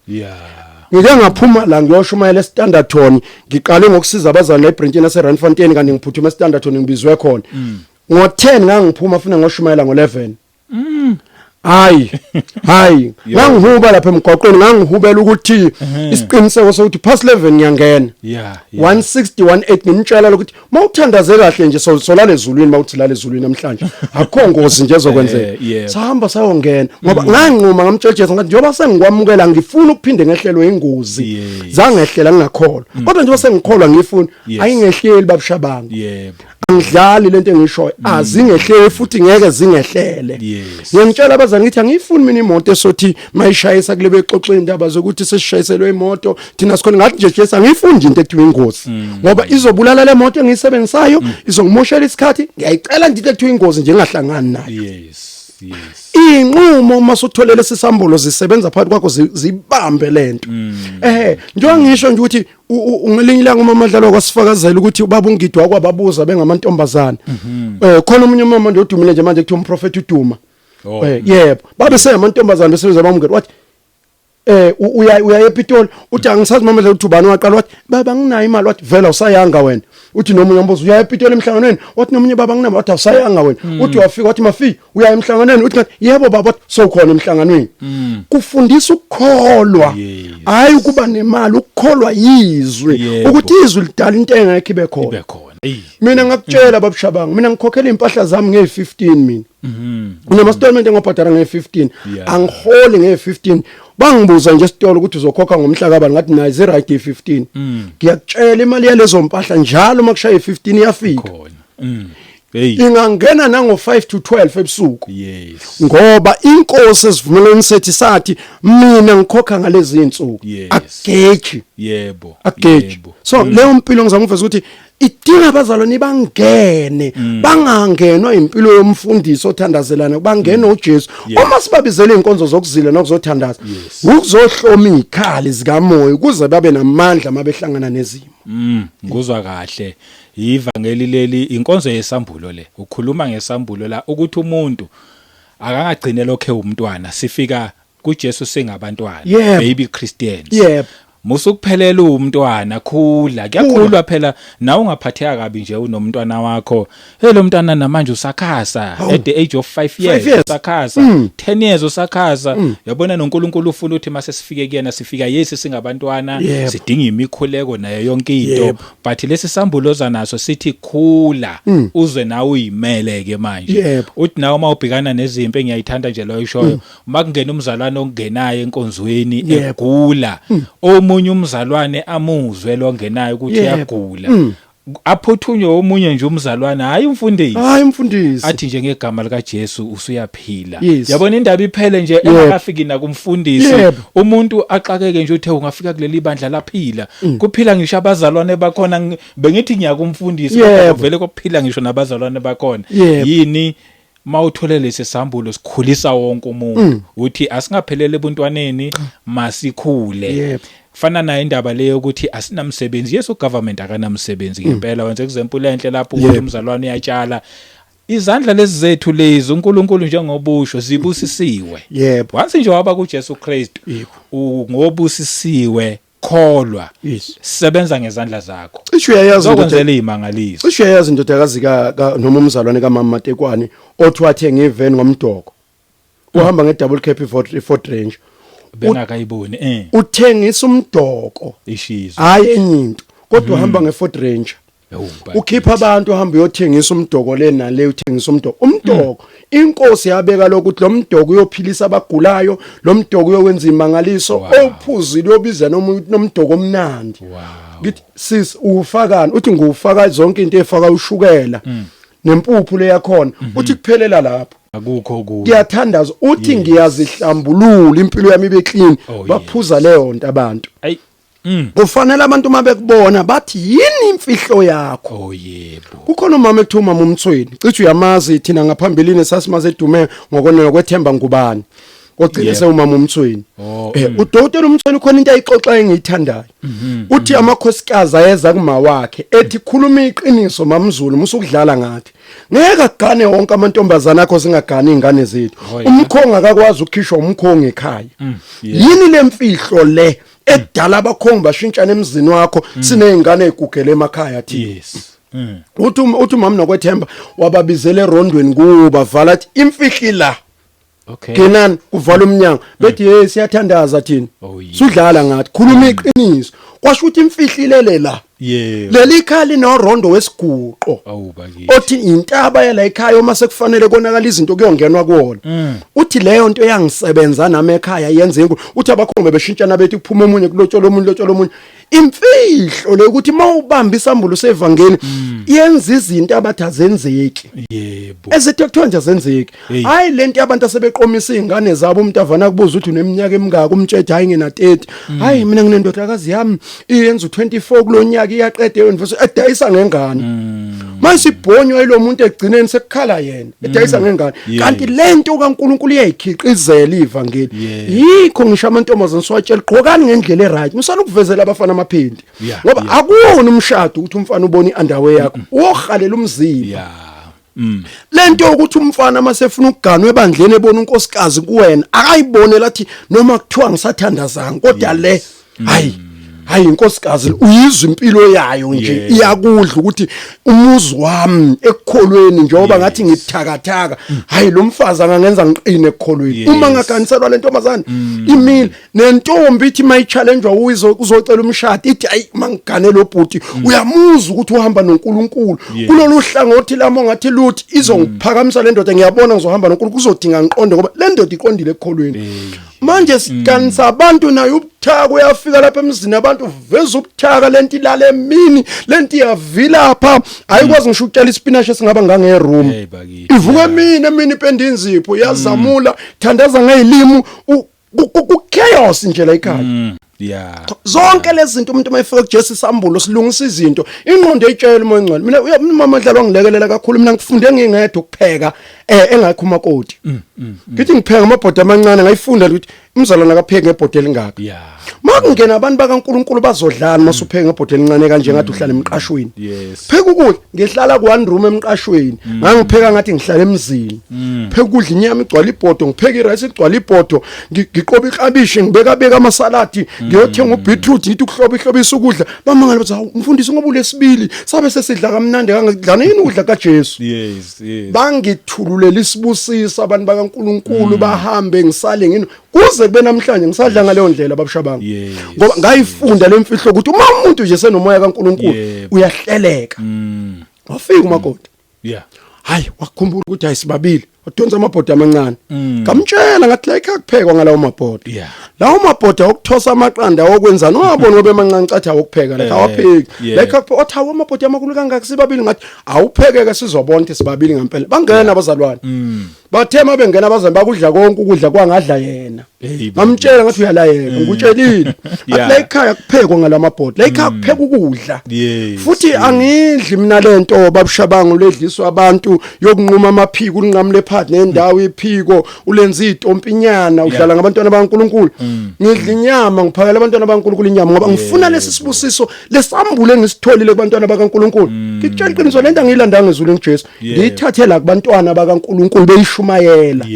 [SPEAKER 1] Ngike ngaphuma la ngiyoshumayela eStanderton, ngiqale ngokusiza abazali eBrentini yaseRandfontein, kanti ngiphuthuma eStanderton, ngibizwe khona ngo-10, ngangiphuma funa ngoshumayela ngo-11. Hayi, hayi, ngangihuba lapha emgwaqweni, ngangihubela ukuthi isiqiniseko sokuthi past 11 ngiyangena. 160 18, ngimtshela lokuthi mawuthandaze kahle nje, solala ezulwini, mawuthi lala ezulwini namhlanje, akukho ngozi nje ezokwenzeka. Sahamba sayongena ngoba nganquma, ngamtshela Jesu, ngathi njengoba sengikwamukela ngifuna ukuphinde ngehlelwe ingozi. Zangehlela ngingakholwa, kodwa njengoba sengikholwa ngifuna ayingehleli, babushabangu. Angidlali lento engishoyo, azingehleli futhi ngeke zingehlele. Ngiyangitshela abazali, ngithi angiyifuni mina imoto esothi mayishayisa kule bexoxa indaba zokuthi sesishayiselwe imoto thina sikhona. Ngathi nje, Jesu, angiyifuni nje into ekuthiwa ingozi, ngoba izobulala le moto engiyisebenzisayo, izongimoshela isikhathi. Ngiyayicela nje into ekuthiwa ingozi nje ngingahlangani nayo.
[SPEAKER 2] yes yes
[SPEAKER 1] Inqumo uma usutholele sisambulo zisebenza phakathi kwakho, zibambe lento. Njengoba ngisho nje ukuthi ngelinye ilanga uma madlalo kwasifakazela ukuthi ubaba uNgidi wakwababuza bengamantombazana. Khona omunye umama nje odumile nje manje kuthiwa umprofeti uDuma. Yebo, babe seyamantombazana besebenza bamngeni, wathi uya ePitoli, uthi angisazi mama ukuthi ubani waqala, wathi baba nginayo imali, wathi vela usayanga wena. Uthi nomunye wambuza, uya ePitoli emhlanganweni? Wathi nomunye, baba nginama, wathi awusayanga wena. Uthi wafika wathi mafi uya emhlanganweni? Uthi ngathi yebo baba, wathi sowukhona emhlanganweni. Kufundisa ukukholwa, hayi ukuba nemali, ukukholwa yizwi, ukuthi izwi lidala into engekho ibe khona.
[SPEAKER 2] Ibe khona. Ey.
[SPEAKER 1] Mina ngakutshela babushabanga, mina ngikhokhela impahla zami nge15 mina. Unama statement engobhadala nge15. Angiholi nge15. Bangibuza nje esitolo ukuthi uzokhokha ngomhla kabani, ngathi nayo zi right i15. Ngiyakutshela, imali yalezo mpahla njalo makushaya i15 iyafika.
[SPEAKER 2] Khona. Hey.
[SPEAKER 1] Ingangena nango 5 to 12 ebusuku. Ngoba inkosi esivumelweni sethi sathi mina ngikhokha ngalezi insuku. Akugeji. Akugeji. So leyo mpilo ngizama ukuveza ukuthi idinga abazalwane bangene, bangangenwa impilo yomfundisi othandazelana, bangene uJesu. Uma sibabizele inkonzo zokuzila nokuzothandaza, ukuzohloma izikhali zikamoya ukuze babe namandla mabehlangana nezimo.
[SPEAKER 2] Nguzwa kahle. Ivangeli leli, inkonzo yesambulo le. Ukhuluma ngesambulo la ukuthi umuntu akangagcine lokhe umntwana, sifika kuJesu singabantwana, baby Christians. Musukuphelela umntwana, khula, kuyakhulwa phela. Nawe ungaphatheka kabi nje unomntwana wakho, hey, lo mntwana namanje usakhasa at the age of 5 years,
[SPEAKER 1] 5 years.
[SPEAKER 2] Usakhasa 10 years usakhasa. Yabona, noNkulunkulu ufuna ukuthi mase sifike kuyena, sifika yesi singabantwana, sidinga imikhuleko nayo yonke into, but lesi sambulo naso sithi khula uze nawe uyimele ke manje. Uthi nawe uma ubhekana nezimpi, engiyayithanda nje leyo ishoyo, uma kungena umzalwane ongenayo enkonzweni egula, omunye umzalwane amuzwe lo ongenayo ukuthi uyagula, aphuthunywe omunye nje umzalwane, hayi umfundisi,
[SPEAKER 1] hayi umfundisi,
[SPEAKER 2] athi nje ngegama lika Jesu usuyaphila. Yabona, indaba iphele nje engakafiki nakumfundisi. Umuntu axakeke nje, uthe ungafika kuleli bandla laphila, kuphila ngisho abazalwane bakhona. Bengithi ngiyakumfundisi, kodwa kuvele kokuphila ngisho nabazalwane bakhona. Yini? Mawuthole lesi sambulo sikhulisa wonke umuntu, uthi asingaphelele ebuntwaneni, masikhule. Fana nayo indaba leyo ukuthi asinamsebenzi. Yes, ugovernment akanamsebenzi ngempela, wenza example enhle lapho ukuthi umzalwane uyatshala. Izandla lezi zethu lezi, uNkulunkulu njengobusho zibusisiwe. Once nje waba kuJesu Kristu, ungobusisiwe, kholwa, sebenza ngezandla zakho.
[SPEAKER 1] Cishe uyayazi indoda.
[SPEAKER 2] Zokwenzela izimangaliso.
[SPEAKER 1] Cishe uyayazi indodakazi ka noma umzalwane kaMama Matekwane othi wathenga iveni ngomdoko. Uhamba nge-double cab, i-Ford Ranger.
[SPEAKER 2] Bengakayiboni.
[SPEAKER 1] Uthengisa umdoko.
[SPEAKER 2] Ishizo.
[SPEAKER 1] Hayi enye into. Kodwa uhamba nge-Ford Ranger. Ukhipha abantu, uhamba uyothengisa umdoko le nale, uthengisa umdoko. Umdoko, inkosi yabeka lokuthi lo mdoko uyophilisa abagulayo, lo mdoko uyokwenza imangaliso. Ophuzile uyobiza noma nomdoko omnandi. Ngithi sis ufakani? Uthi ngiwufaka zonke into efaka ushukela nempuphu leyakhona. Uthi kuphelela lapho.
[SPEAKER 2] Akukho kuyo.
[SPEAKER 1] Ngiyathandaza, uthi ngiyazihlambulula, impilo yami ibe clean. Baphuza leyo nto abantu.
[SPEAKER 2] Ay.
[SPEAKER 1] Kufanele abantu uma bekubona bathi yini imfihlo yakho?
[SPEAKER 2] Oh yebo.
[SPEAKER 1] Kukhona umama ekuthiwa umama uMthweni. Cishe uyamazi, thina ngaphambilini sasimaze edume ngokonela kwethemba ngubani. Ogcine sewumama uMthweni. Udokotela uMthweni khona into ayixoxa engiyithandayo. Uthi amakhosikazi ayeza kuma wakhe ethi khuluma iqiniso mamZulu, musukudlala ngathi. Ngeke agane wonke amantombazana akho, singagani izingane zethu. Umkhongi akakwazi ukukhishwa umkhongi ekhaya. Yini lemfihlo le edala abakhongi bashintshana emzini wakho, sinezingane ezigugele emakhaya thina? Uthi umama Nokwethemba wababizela erondweni kuba vala, athi imfihli la. Ngenani kuvala umnyango bethi hey siyathandaza thina.
[SPEAKER 2] Oh, yes.
[SPEAKER 1] Sudlala ngathi khuluma iqiniso. Kwasho ukuthi imfihlilele la. Leli khali norondo wesiguqo.
[SPEAKER 2] Awu bakithi.
[SPEAKER 1] Othi intaba yala ekhaya uma sekufanele konakala izinto kuyongenwa kuwona. Uthi leyo nto yangisebenza nami ekhaya yenze inkulu. Uthi abakhombe beshintshana bethi kuphuma omunye kulotshola omunye lotshola omunye. Imfihlo le ukuthi mawubamba isambulo sevangeli yenza izinto abathi azenzeki.
[SPEAKER 2] Yebo.
[SPEAKER 1] Ezithi kuthiwa nje azenzeki.
[SPEAKER 2] Hey.
[SPEAKER 1] Hayi lento yabantu asebeqomisa izingane zabo umuntu avana kubuza ukuthi uneminyaka emingaki umtshela hayi ngina 30. Hayi mina nginendodakazi yami iyenza u24 kulonyaka iyaqeda e-university edayisa ngengane. Manje sibhonywa ilomuntu egcineni sekukhala yena edayisa ngengane. Kanti lento kaNkuluNkulu iyayikhiqizela ivangeli. Yikho ngisho amantombazane siwatshela gqokani ngendlela eright. Musana ukuvezela abafana amaphenti. Ngoba akuwona umshado ukuthi umfana ubone iunderwear yakho. Uyohalela umzimba. Lento ukuthi umfana masefuna ukuganwa ebandleni ebona unkosikazi kuwena akayibone lathi noma kuthiwa ngisathandazanga kodwa le hayi hayi inkosikazi uyizwa impilo yayo nje iyakudla ukuthi umuzi wami ekukholweni njengoba ngathi ngibuthakathaka hayi lo mfazi angangenza ngiqine ekukholweni uma ngaganiselwa le ntombazane imile nentombi ithi mayichallenge uyizo uzocela umshado ithi ayi mangigane lo bhuti uyamuzwa ukuthi uhamba noNkulunkulu kulolu hlangothi lami ongathi luthi izongiphakamisa le ndoda ngiyabona ngizohamba noNkulunkulu kuzodinga ngiqonde ngoba le ndoda iqondile ekukholweni manje sikanisa abantu nayo ubuthaka uyafika lapha emzini abantu veza ubuthaka lento ilala emini lento iyavilapha ayikwazi ngisho ukutshela ispinach esingaba ngangeroom
[SPEAKER 2] Hey bakithi.
[SPEAKER 1] ivuka emini emini ipenda inzipho iyazamula thandaza ngezilimi ku chaos nje la ekhaya. Zonke lezi zinto umuntu mayefika kuJesu isambulo silungisa izinto ingqondo eyitshela umoya ongcwele. Mina umama dlala wangilekelela kakhulu mina ngifunde ngingedwa ukupheka engakho umakoti. Ngithi ngipheka amabhodo amancane ngayifunda ukuthi umzalwane akapheki ngebhodo elingaka. Makungena abantu bakaNkuluNkulu bazodlana masupheka ngebhodo elincane kanje ngathi uhlala emqashweni. Pheka ukudla ngihlala ku one room emqashweni. Ngangipheka ngathi ngihlala emzini. Pheka ukudla inyama igcwala ibhodo ngipheka irice igcwala ibhodo ngiqoba iklabishi ngibeka beka amasaladi ngiyothenga ubeetroot ngithi ukuhloba ihlobisa ukudla bamangala bathi hawu mfundisi ngoba ulesibili sabe sesidla kamnandi kangakudlana yini ukudla kaJesu.
[SPEAKER 2] Yes, yes.
[SPEAKER 1] Bangithululela isibusiso abantu bakaNkuluNkulu bahambe ngisale ngino kuze kube namhlanje ngisadla ngaleyo ndlela babushabangu. Ngoba ngayifunda lemfihlo ukuthi uma umuntu nje senomoya kaNkuluNkulu uyahleleka. Wafika umakoti. Hayi wakhumbula ukuthi ayisibabili wadonsa amabhodo amancane. Ngamtshela ngathi la ekhaya kuphekwa ngalawo mabhodo. Lawo mabhodo okuthosa amaqanda okwenzani ungaboni ngoba emancane cathi awokupheka la awapheki. La ekhaya kuphekwa othi awu amabhodo amakhulu kangaka sibabili ngathi awuphekeke sizobona ukuthi sibabili ngempela. Bangena abazalwane. Bathe mabengena abazalwane bakudla konke ukudla kwangadla yena. Ngamtshela ngathi uyalayeka ngikutshelile. Athi la ekhaya kuphekwa ngalamabhodo. La ekhaya kuphekwa ukudla. Futhi angidli mina lento babushabangu ledliswa abantu yokunquma amaphiko ulinqamule phakathi nendawo iphiko ulenza itompinyana udlala ngabantwana bakaNkuluNkulu. Ngidla inyama ngiphakela abantwana bakaNkuluNkulu inyama ngoba ngifuna lesi sibusiso lesambule ngisitholile kubantwana bakaNkuluNkulu. Ngikutshela iqiniso lento angiyilandanga ezulwini kuJesu. Ngiyithathela kubantwana bakaNkuluNkulu beyishumayela.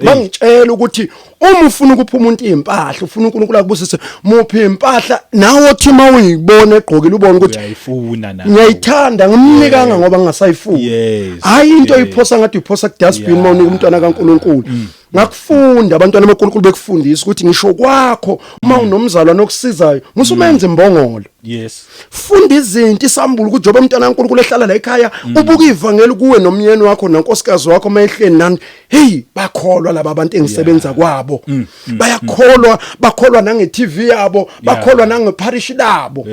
[SPEAKER 1] Bangitshela ukuthi uma ufuna ukupha umuntu impahla ufuna uNkulunkulu akubusise muphi impahla nawe othi uma uyibona egqokile ubone ukuthi
[SPEAKER 2] uyayifuna nawe
[SPEAKER 1] ngiyayithanda ngimnikanga ngoba ngingasayifuni. Hayi into oyiphosa ngathi uyiphosa ku dustbin uma unika umntwana kaNkulunkulu. Ngakufunda abantwana bakaNkulunkulu bekufundisa ukuthi ngisho kwakho uma unomzalwane okusizayo musumenza imbongolo. Funda izinto isambulo ukuthi njengoba umntwana kaNkulunkulu ehlala la ekhaya ubuka ivangeli kuwe nomyeni wakho nonkosikazi wakho mayehleni nani. Hey bakholwa laba abantu engisebenza kwabo. Bayakholwa, bakholwa nange TV yabo, bakholwa nange parish labo.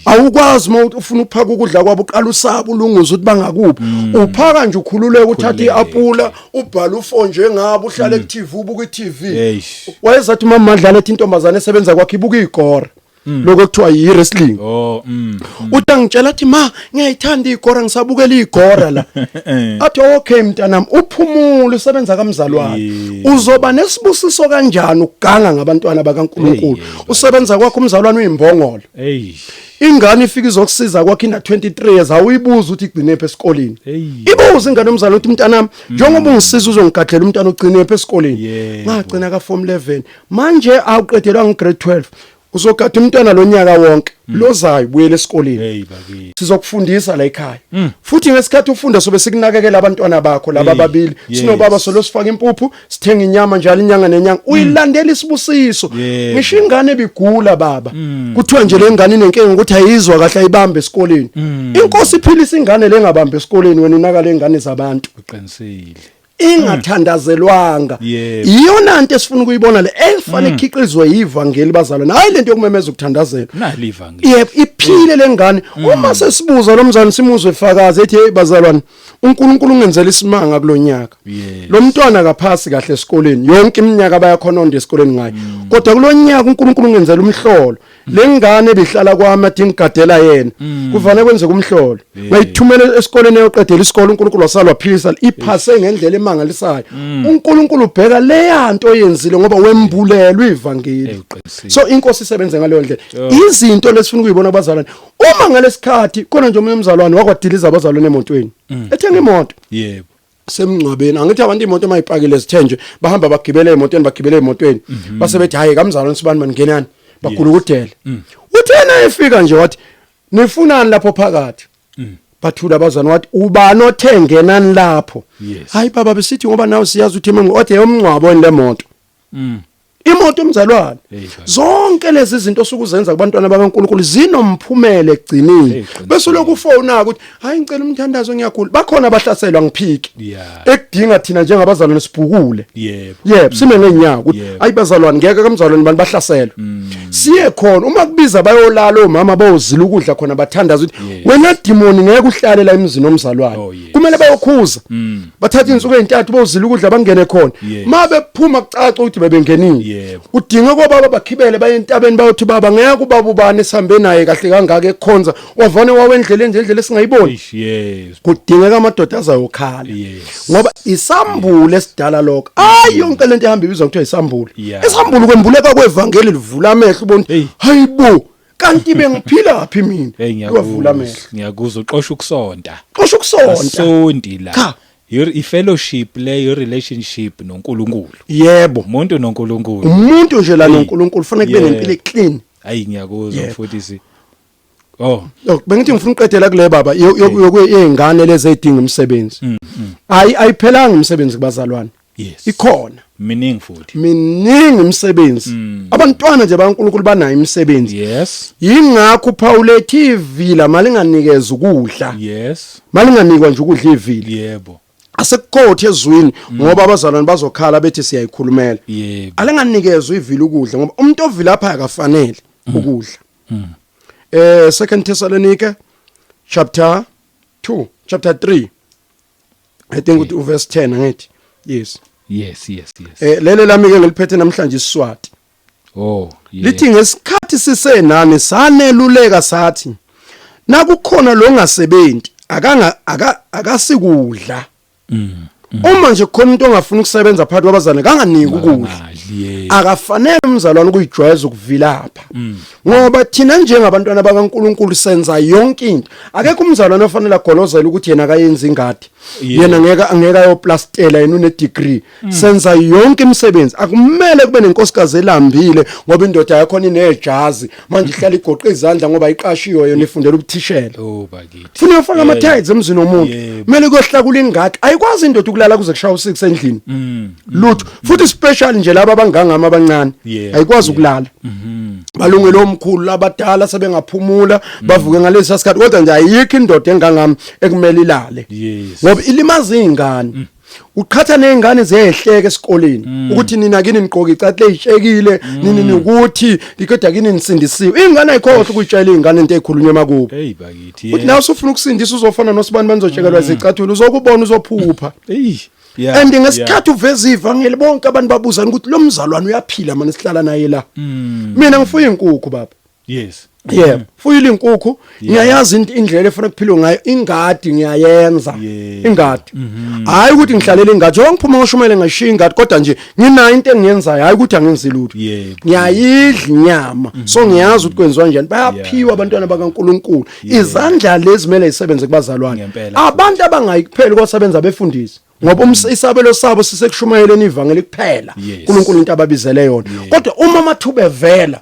[SPEAKER 1] Awukwazi uma ufuna ukuphaka ukudla kwabo uqala usaba ulunguza ukuthi bangakuphi. Uphaka nje ukhululeke uthatha iapula ubhala ufo njengabo uhlale ku TV ubuka iTV. Wayezathi mama Madlala ethi intombazane esebenza kwakhe ibuka igora. Lokho kuthiwa yi wrestling. Uthi angitshela athi ma ngiyayithanda igora ngisabukela igora la. Athi okay mntanami uphumule usebenza kamzalwane. Uzoba nesibusiso kanjani ukuganga ngabantwana bakaNkuluNkulu? Usebenza kwakho umzalwane uyimbongolo. Ingane ifika izokusiza kwakho ina 23 years awuyibuza ukuthi igcine phi esikoleni. Ibuza ingane umzalwane ukuthi mntanami njengoba ungisiza uzongigadlela umntana ugcine phi esikoleni. Ngagcina ka form 11 manje awuqedelwa ngi grade 12. Uzogada umntwana lonyaka wonke lozayo buyele esikoleni.
[SPEAKER 2] Hey bakithi.
[SPEAKER 1] Sizokufundisa la ekhaya. Futhi ngesikhathi ufunda sobe sikunakekela abantwana bakho laba
[SPEAKER 2] Hey,
[SPEAKER 1] ababili.
[SPEAKER 2] yes.
[SPEAKER 1] Sinobaba solo sifaka impuphu, sithenga inyama njalo inyanga nenyanga. Uyilandela isibusiso.
[SPEAKER 2] Yebo.
[SPEAKER 1] Ngisho ingane ebigula baba. Kuthiwa nje le ngane inenkinga ukuthi ayizwa kahle ayibambe esikoleni. Inkosi iphilisa ingane lengabambe esikoleni wena unaka lengane zabantu.
[SPEAKER 2] Uqinisile.
[SPEAKER 1] Ingathandazelwanga.
[SPEAKER 2] Yebo.
[SPEAKER 1] Iyona nto esifuna ukuyibona le efanele ikhiqizwe yivangeli bazalwane, hayi lento yokumemeza ukuthandazela.
[SPEAKER 2] Nali ivangeli.
[SPEAKER 1] Yebo, iphile lengane. Uma sesibuza lo mzalwane simuzwe efakazi ethi, hey bazalwane, uNkulunkulu ungenzela isimanga kulonyaka. Lo mntwana akaphasi kahle esikoleni, yonke iminyaka bayakhononda esikoleni ngayo, kodwa kulonyaka uNkulunkulu ungenzela umhlolo. Lengane ebihlala kwami athi ngigadela yena, kuvane kwenzeka umhlolo, ngayithumela esikoleni eyoqedela isikole, uNkulunkulu wasalwa philisa, iphase ngendlela emangalisayo. uNkulunkulu ubheka leya nto oyenzile ngoba wembulelwe ivangeli.
[SPEAKER 2] Hey, uqinisile.
[SPEAKER 1] So inkosi isebenze ngaleyo ndlela. Izinto lesifuna ukuyibona abazalwane uma ngalesikhathi khona nje omunye umzalwane wakwadiliza abazalwane emotweni ethenga imoto. Semngcwabeni angithi abantu imoto mayipakile zithe nje bahamba bagibele emotweni, bagibele emotweni, base bethi hayi kamzalwane sibani mangenani, bagulukudele. Uthena efika nje wathi, nifunani lapho phakathi? Bathula abazalwane. Wathi, ubani othe ngenani lapho? Hayi baba, besithi ngoba nawe siyazi ukuthi imngcwabo, wathi eyomngcwabo le moto. Imoto umzalwane.
[SPEAKER 2] Hey, baba.
[SPEAKER 1] Zonke lezi zinto osukuzenza kubantwana bakaNkulunkulu zinomphumela ekugcineni.
[SPEAKER 2] Hey, qinisile.
[SPEAKER 1] Bese lokhu ufona ukuthi hayi ngicela umthandazo ngiyagula, bakhona abahlaselwa ngiphiki. Ekudinga thina njengabazalwane sibhukule. Yebo, sime ngenyawo ukuthi ayi bazalwane ngeke kamzalwane bantu bahlaselwe. Siye khona uma kubiza bayolala omama bayozila ukudla khona bathandaza ukuthi wena demoni ngeke uhlale la emzini omzalwane.
[SPEAKER 2] Oh, yes.
[SPEAKER 1] Kumele bayokhuza. Bathatha insuku ezintathu bayozila ukudla bangene khona. Ma bephuma kucaca ukuthi bebengenile. Udinga kobaba bakhibele baye entabeni bayothi baba ngeke ubaba ubani sihambe naye kahle kangaka ekhonza wavane wawendleleni nje indlela esingayiboni.
[SPEAKER 2] Eish, yes.
[SPEAKER 1] Kudingeka amadoda azayokhala. Ngoba isambulo esidala lokho. Ayi yonke lento ehamba ibizwa kuthiwa isambulo. Isambulo kwembuleka kwevangeli livula amehlo ubone hayibo kanti bengiphila phi mina.
[SPEAKER 2] Hey
[SPEAKER 1] Liwavula amehlo.
[SPEAKER 2] Ngiyakuzwa uxosha ukusonta.
[SPEAKER 1] Xosha ukusonta.
[SPEAKER 2] Asondi la.
[SPEAKER 1] Cha.
[SPEAKER 2] Your i-fellowship le, your relationship noNkulunkulu.
[SPEAKER 1] Yebo.
[SPEAKER 2] Umuntu noNkulunkulu.
[SPEAKER 1] Umuntu nje la
[SPEAKER 2] Hey.
[SPEAKER 1] noNkulunkulu fanele kube nempilo eclean.
[SPEAKER 2] Ayi ngiyakuzwa mfundisi. Oh.
[SPEAKER 1] Look, bengithi ngifuna uqedela kule baba yey'ngane lezi ey'dinga umsebenzi. Ayi ayiphelanga umsebenzi kubazalwane. Ikhona.
[SPEAKER 2] Miningi futhi.
[SPEAKER 1] Miningi imisebenzi. Abantwana nje bakaNkulunkulu banayo imisebenzi. Yingakho uPaul ethi ivila malinganikeza ukudla. Malinganikwa nje ukudla ivila. Asekukhothi ezwini ngoba abazalwane bazokhala bethi siyayikhulumela. Alinganikezwa ivila ukudla ngoba umuntu ovila lapha akafanele ukudla. Second Thessalonica chapter 2, chapter 3. I think ukuthi uverse 10 angithi. Yes.
[SPEAKER 2] Yes, yes, yes.
[SPEAKER 1] Lele lami ke ngiliphethe namhlanje isiSwati.
[SPEAKER 2] Oh, yeah.
[SPEAKER 1] Lithi ngesikhathi sisenani saneluleka sathi nakukhona lo ongasebenzi akanga akasikudla. Uma nje kukhona umuntu ongafuni ukusebenza phakathi kwabazalwane kanganiki ukudla.
[SPEAKER 2] Makangadli,
[SPEAKER 1] Akafanele umzalwane ukuyijwayeza ukuvilapha. Ngoba thina njengabantwana bakaNkulunkulu senza yonke into. Akekho umzalwane ofanele agolozele ukuthi yena akayenzi ingadi. Yena ngeke ayoplastela yena une degree. Senza yonke imisebenzi. Akumele kube nenkosikazi elambile ngoba indoda yakho inejazi manje ihlala igoqa izandla ngoba iqashiwe yona ifundela ubuthishela.
[SPEAKER 2] Oh bakithi.
[SPEAKER 1] Funa uyofaka ama tiles emzini womuntu. Kumele kuyohlakula ingadi. Ayikwazi indoda ukulala kuze kushaye u6 endlini. Lutho. Futhi special nje laba abangangama abancane. Ayikwazi ukulala. Balungele omkhulu labadala sebengaphumula bavuke ngalesi sikhathi kodwa nje ayikho indoda engangami ekumele ilale. Ngoba ilimaza izingane. Uqhatha nezingane ziyehleka esikoleni ukuthi nina kini niqoka icathu leyitshekile nini nikuthi kodwa kini nisindisiwe. Ingane ayikhohle ukuyitshela ingane into ekhulunywa emakubo.
[SPEAKER 2] Hey bakithi.
[SPEAKER 1] Uthi nawe usufuna ukusindisa uzofana nosibani banizotshekelwa izicathulo uzokubona uzophupha.
[SPEAKER 2] Hey.
[SPEAKER 1] And ngesikhathi uveza ivangeli bonke abantu babuzana ukuthi lo mzalwane uyaphila manje sihlala naye la. Mina ngifuya inkukhu baba.
[SPEAKER 2] Yes.
[SPEAKER 1] Yebo, fuyile inkukhu, ngiyayazi indlela efuna kuphilwe ngayo, ingadi ngiyayenza. Ingadi. Hayi ukuthi ngihlalela ingadi, njengoba ngiphuma ngoshumele ngashiya ingadi, kodwa nje nginayo into engiyenzayo, hayi ukuthi angenzi lutho. Ngiyayidla inyama, so ngiyazi ukuthi kwenziwa kanjani. Bayaphiwa abantwana bakaNkuluNkulu. Izandla lezi kumele zisebenze kubazalwane. Abantu abangayi kuphela kosebenza abefundisi. Ngoba isabelo sabo sisekushumayeleni ivangeli kuphela. uNkulunkulu into ababizele yona. Kodwa uma amathuba evela,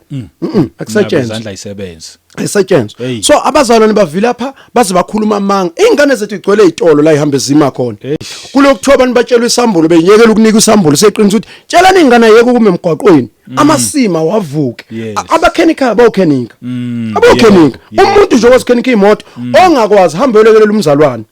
[SPEAKER 1] akusetshenzwa.
[SPEAKER 2] Izandla isebenze.
[SPEAKER 1] Ayisetshenzwa. So abazalwane bavilapha baze bakhuluma amanga. Ingane zethu igcwele izitolo la ihambe zima khona. Kulokuthiwa abantu batshelwa isambulo benyekela ukunika isambulo, seqinisa ukuthi tshelani ingane ayeke ukume emgwaqweni. Amasima wavuke. Abakhenika bawukhenika. Abawukhenika. Umuntu nje owazikhenika imoto ongakwazi hamba uyolekelela umzalwane.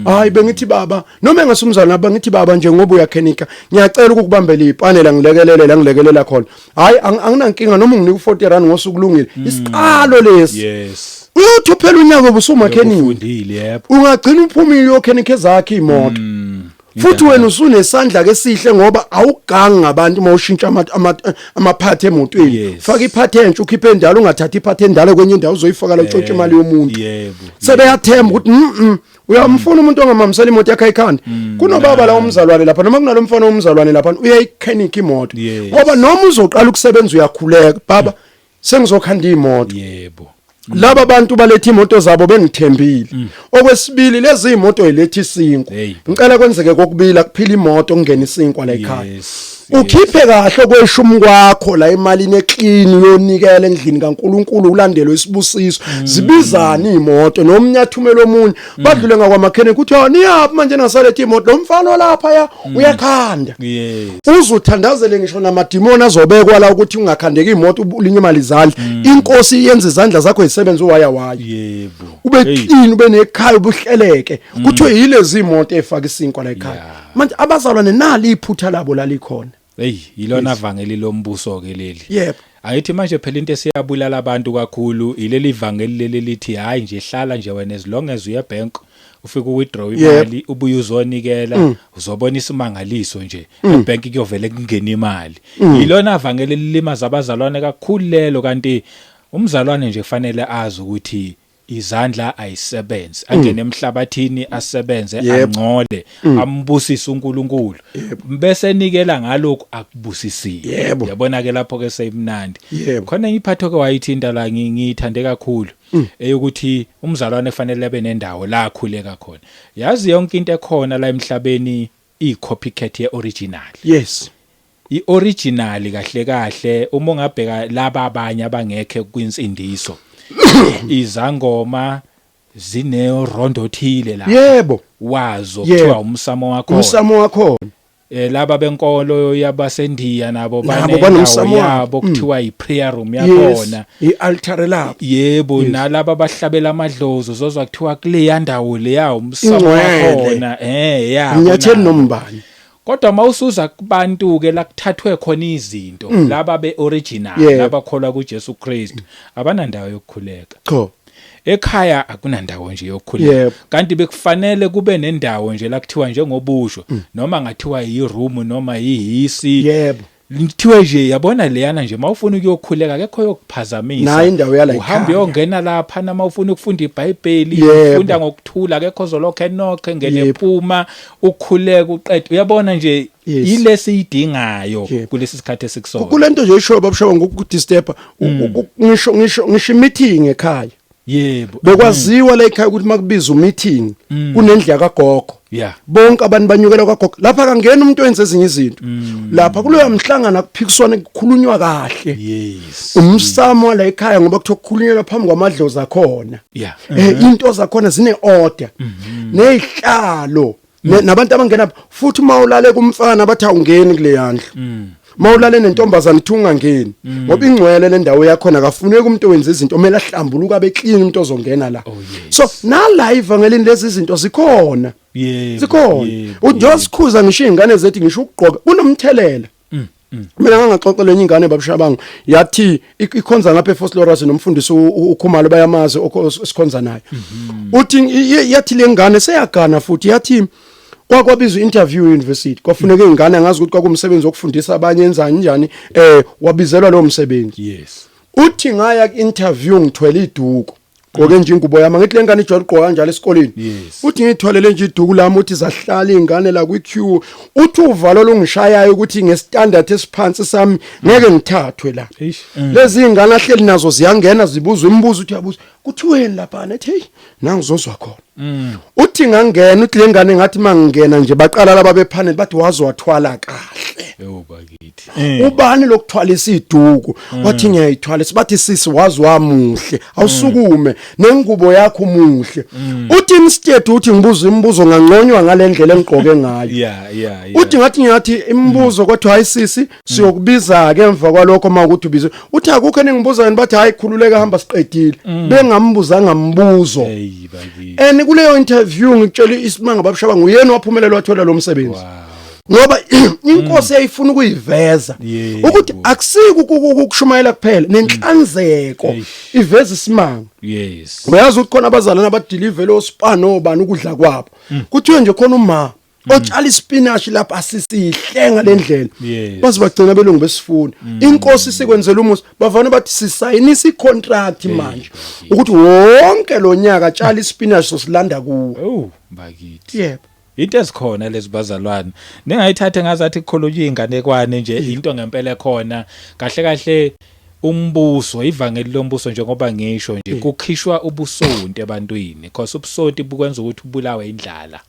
[SPEAKER 1] Hayi bengithi baba noma engasumzalwane aba ngithi baba nje ngoba uyakhenika ngiyacela ukukubambela ipanela ngilekelele la ngilekelela khona. Hayi anginankinga noma unginika u40 rand ngosuku kulungile. Isiqalo lesi.
[SPEAKER 2] Yes.
[SPEAKER 1] Uyothi uphela unyaka obusumakhenika.
[SPEAKER 2] Ufundile, yebo.
[SPEAKER 1] Ungagcina uphumile uyokhenika ezakhe imoto. Futhi wena usunesandla ke sihle ngoba awugangi ngabantu uma ushintsha amaphathi emotweni. Faka iphathi entsha ukhiphe endala, ungathathi iphathi endala kwenye indawo uzoyifaka la utshontshe imali yomuntu. Sebeyathemba ukuthi uyamfuna umuntu ongamamisela imoto yakhe ayikhanda. Kunobaba la umzalwane lapha noma kunalomfana umzalwane lapha uyayikhenika imoto. Ngoba noma uzoqala ukusebenza uyakhuleka baba sengizokhanda imoto.
[SPEAKER 2] Yebo.
[SPEAKER 1] Laba bantu baletha imoto zabo bengithembile. Okwesibili lezi imoto iletha isinkwa. Ngicela kwenzeke kokubili, akuphila imoto kungena isinkwa la ekhaya. Ukhiphe kahle okweshumi kwakho la emalini eclean uyonikela endlini kaNkuluNkulu ulandelwe isibusiso. Zibizani imoto nomnyathumelo omunye badlule ngakwamakhenika uthi niyaphi manje nasaletha imoto lo mfana lapha ya uyakhanda. Uzuthandazele ngisho namadimoni azobekwa la ukuthi ungakhandeki imoto ulinye imali izandla. Inkosi yenza izandla zakho zisebenze uwaya waya.
[SPEAKER 2] Yebo.
[SPEAKER 1] Ube clean ube nekhaya ubuhleleke. Kuthiwe yilezi imoto efaka isinkwa la ekhaya. Manje abazalwane nali iphutha labo lalikhona.
[SPEAKER 2] Hey, yilona vangeli lombuso ke leli.
[SPEAKER 1] Yebo.
[SPEAKER 2] Ayithi manje phela into esiyabulala abantu kakhulu ileli vangeli leli lithi hayi nje hlala nje wena as long as uye bank ufike uwithdraw imali ubuye uzonikela uzobona isimangaliso nje ebank kuyovele kungena imali. Yilona vangeli lilimaza abazalwane kakhulu lelo, kanti umzalwane nje kufanele azi ukuthi izandla ayisebenze, angene emhlabathini asebenze, angcole, ambusise uNkulunkulu bese nikela ngalokhu akubusisile. Yabona ke lapho ke seyimnandi. Khona iphatho ke wayithinta la ngiyithande kakhulu eyokuthi umzalwane kufanele abe nendawo la akhuleka khona. Yazi yonke into ekhona la emhlabeni i copycat ye original.
[SPEAKER 1] Yes.
[SPEAKER 2] I-original kahle kahle uma ungabheka laba abanye abangekho kwinsindiso, izangoma zine rondo thile la.
[SPEAKER 1] Yebo.
[SPEAKER 2] Wazo kuthiwa umsamo wakho.
[SPEAKER 1] Umsamo wakho.
[SPEAKER 2] Laba benkolo yabasendiya nabo
[SPEAKER 1] Nabo banomsamo
[SPEAKER 2] yabo kuthiwa i-prayer room yakhona.
[SPEAKER 1] I-altar lapho.
[SPEAKER 2] Yebo, nalaba abahlabela amadlozi uzozwa kuthiwa kuleya ndawo leya umsamo wakhona. Ya.
[SPEAKER 1] Nyatheli nombani.
[SPEAKER 2] Kodwa mawusuza kubantu ke la kuthathwe khona izinto laba beoriginal labakholwa kuJesu Kristu abanandawo yokukhuleka.
[SPEAKER 1] Cha.
[SPEAKER 2] Ekhaya akunandawo nje yokukhuleka. Kanti bekufanele kube nendawo nje la kuthiwa njengobusho noma ngathiwa yiroom noma yihisi.
[SPEAKER 1] Yebo.
[SPEAKER 2] Kuthiwe nje yabona leyana nje mawufuna ukuyokhuleka akekho yokuphazamisa.
[SPEAKER 1] Nayi indawo yala
[SPEAKER 2] Uhamba uyongena lapha noma ufuna ukufunda iBhayibheli ufunda ngokuthula akekho zolokho enokhe ngene phuma ukhuleka uqede. Uyabona nje ile siyidingayo kulesi sikhathi esikusona.
[SPEAKER 1] Kulento nje isho babushawa ngokudisturb ngisho meeting ekhaya.
[SPEAKER 2] Yebo.
[SPEAKER 1] Bekwaziwa la ekhaya ukuthi makubizwa meeting kunendlu kagogo. Bonke abantu banyukela kwagogo. Lapha kangena umuntu owenza ezinye izinto. Lapha kuloya mhlangano akuphikiswana kukhulunywa kahle.
[SPEAKER 2] Yes.
[SPEAKER 1] Umsamo la ekhaya ngoba kuthiwa kukhulunyelwa phambi kwamadlozi akhona. Into zakhona zine order. Nezihlalo nabantu abangena futhi mawulale kumfana bathi awungeni kule yandlu. Mawulale nentombazana ithi ungangeni ngoba ingcwele le ndawo yakhona akafuneki umuntu owenza izinto omele ahlambuluka abe clean umuntu ozongena la. So nala ivangelini lezi izinto zikhona.
[SPEAKER 2] Yebo.
[SPEAKER 1] Zikhona. Ujosikhuza ngisho izingane zethu ngisho ukugqoka kunomthelela. Mina ngangaxoxela enye ingane babushabangu yathi ikhonza ngapha eFosloras nomfundisi uKhumalo bayamazi esikhonza naye. Uthi yathi lengane seyagana futhi yathi kwakwabizwa interview university kwafuneka izingane angazi ukuthi kwakumsebenzi wokufundisa abanye enzani njani wabizelwa lo msebenzi.
[SPEAKER 2] Yes.
[SPEAKER 1] Uthi ngaya ku-interview ngithwele iduku, gqoke nje ingubo yami, ngithi lengane ijwayele ukugqoka kanjalo esikoleni. Uthi ngithwalele nje iduku lami, uthi zahlala ingane la kwi-queue. Uthi uvalo olungishayayo ukuthi nge-standard esiphansi sami ngeke ngithathwe la. Lezi ingane ahleli nazo ziyangena, zibuzwa imibuzo, uthi yabuza kuthiweni lapha, ethi hey, nangizozwa khona. Uthi ngangena, uthi lengane ngathi mangingena nje baqala laba be-panel bathi waze wathwala kahle.
[SPEAKER 2] Yebo bakithi.
[SPEAKER 1] Ubani lokuthwalisa iduku? Wathi ngiyayithwalisa. Bathi sisi, wazi wamuhle, awusukume, nengubo yakho muhle. Uthi instead uthi ngibuza imibuzo ngangconywa ngalendlela engigqoke ngayo. Uthi ngathi ngiyathi imibuzo, kodwa hayi sisi, siyokubiza ke emva kwalokho mawukuthi ubizwe. Uthi akukho eningibuza yena, bathi hayi, khululeka, hamba, siqedile, bengambuzanga mbuzo.
[SPEAKER 2] Hey bakithi.
[SPEAKER 1] And kuleyo interview, ngitshela isimanga babishaba, nguyena waphumelela, wathola lo msebenzi. Ngoba inkosi yayifuna ukuyiveza ukuthi akusiko ukushumayela kuphela, nenhlanzeko iveza isimanga. Uyazi ukuthi khona abazalwane abadeliver ospan obani ukudla kwabo, kuthiwe nje khona uma otshala ispinach lapha, asisihle ngalendlela. Baze bagcina belungu besifuna, inkosi sikwenzela umusa, bavane bathi sisayinisa icontract manje ukuthi wonke lo nyaka tshala ispinach, sosilanda kuwo.
[SPEAKER 2] Oh bakithi.
[SPEAKER 1] Yebo.
[SPEAKER 2] Into ezikhona lezi bazalwane, ningayithathe ngazathi kukhulunywa inganekwane nje, into ngempela ekhona. Kahle kahle umbuso, ivangeli lombuso, njengoba ngisho nje, kukhishwa ubusonti ebantwini, because ubusonti bukwenza ukuthi ubulawe indlala.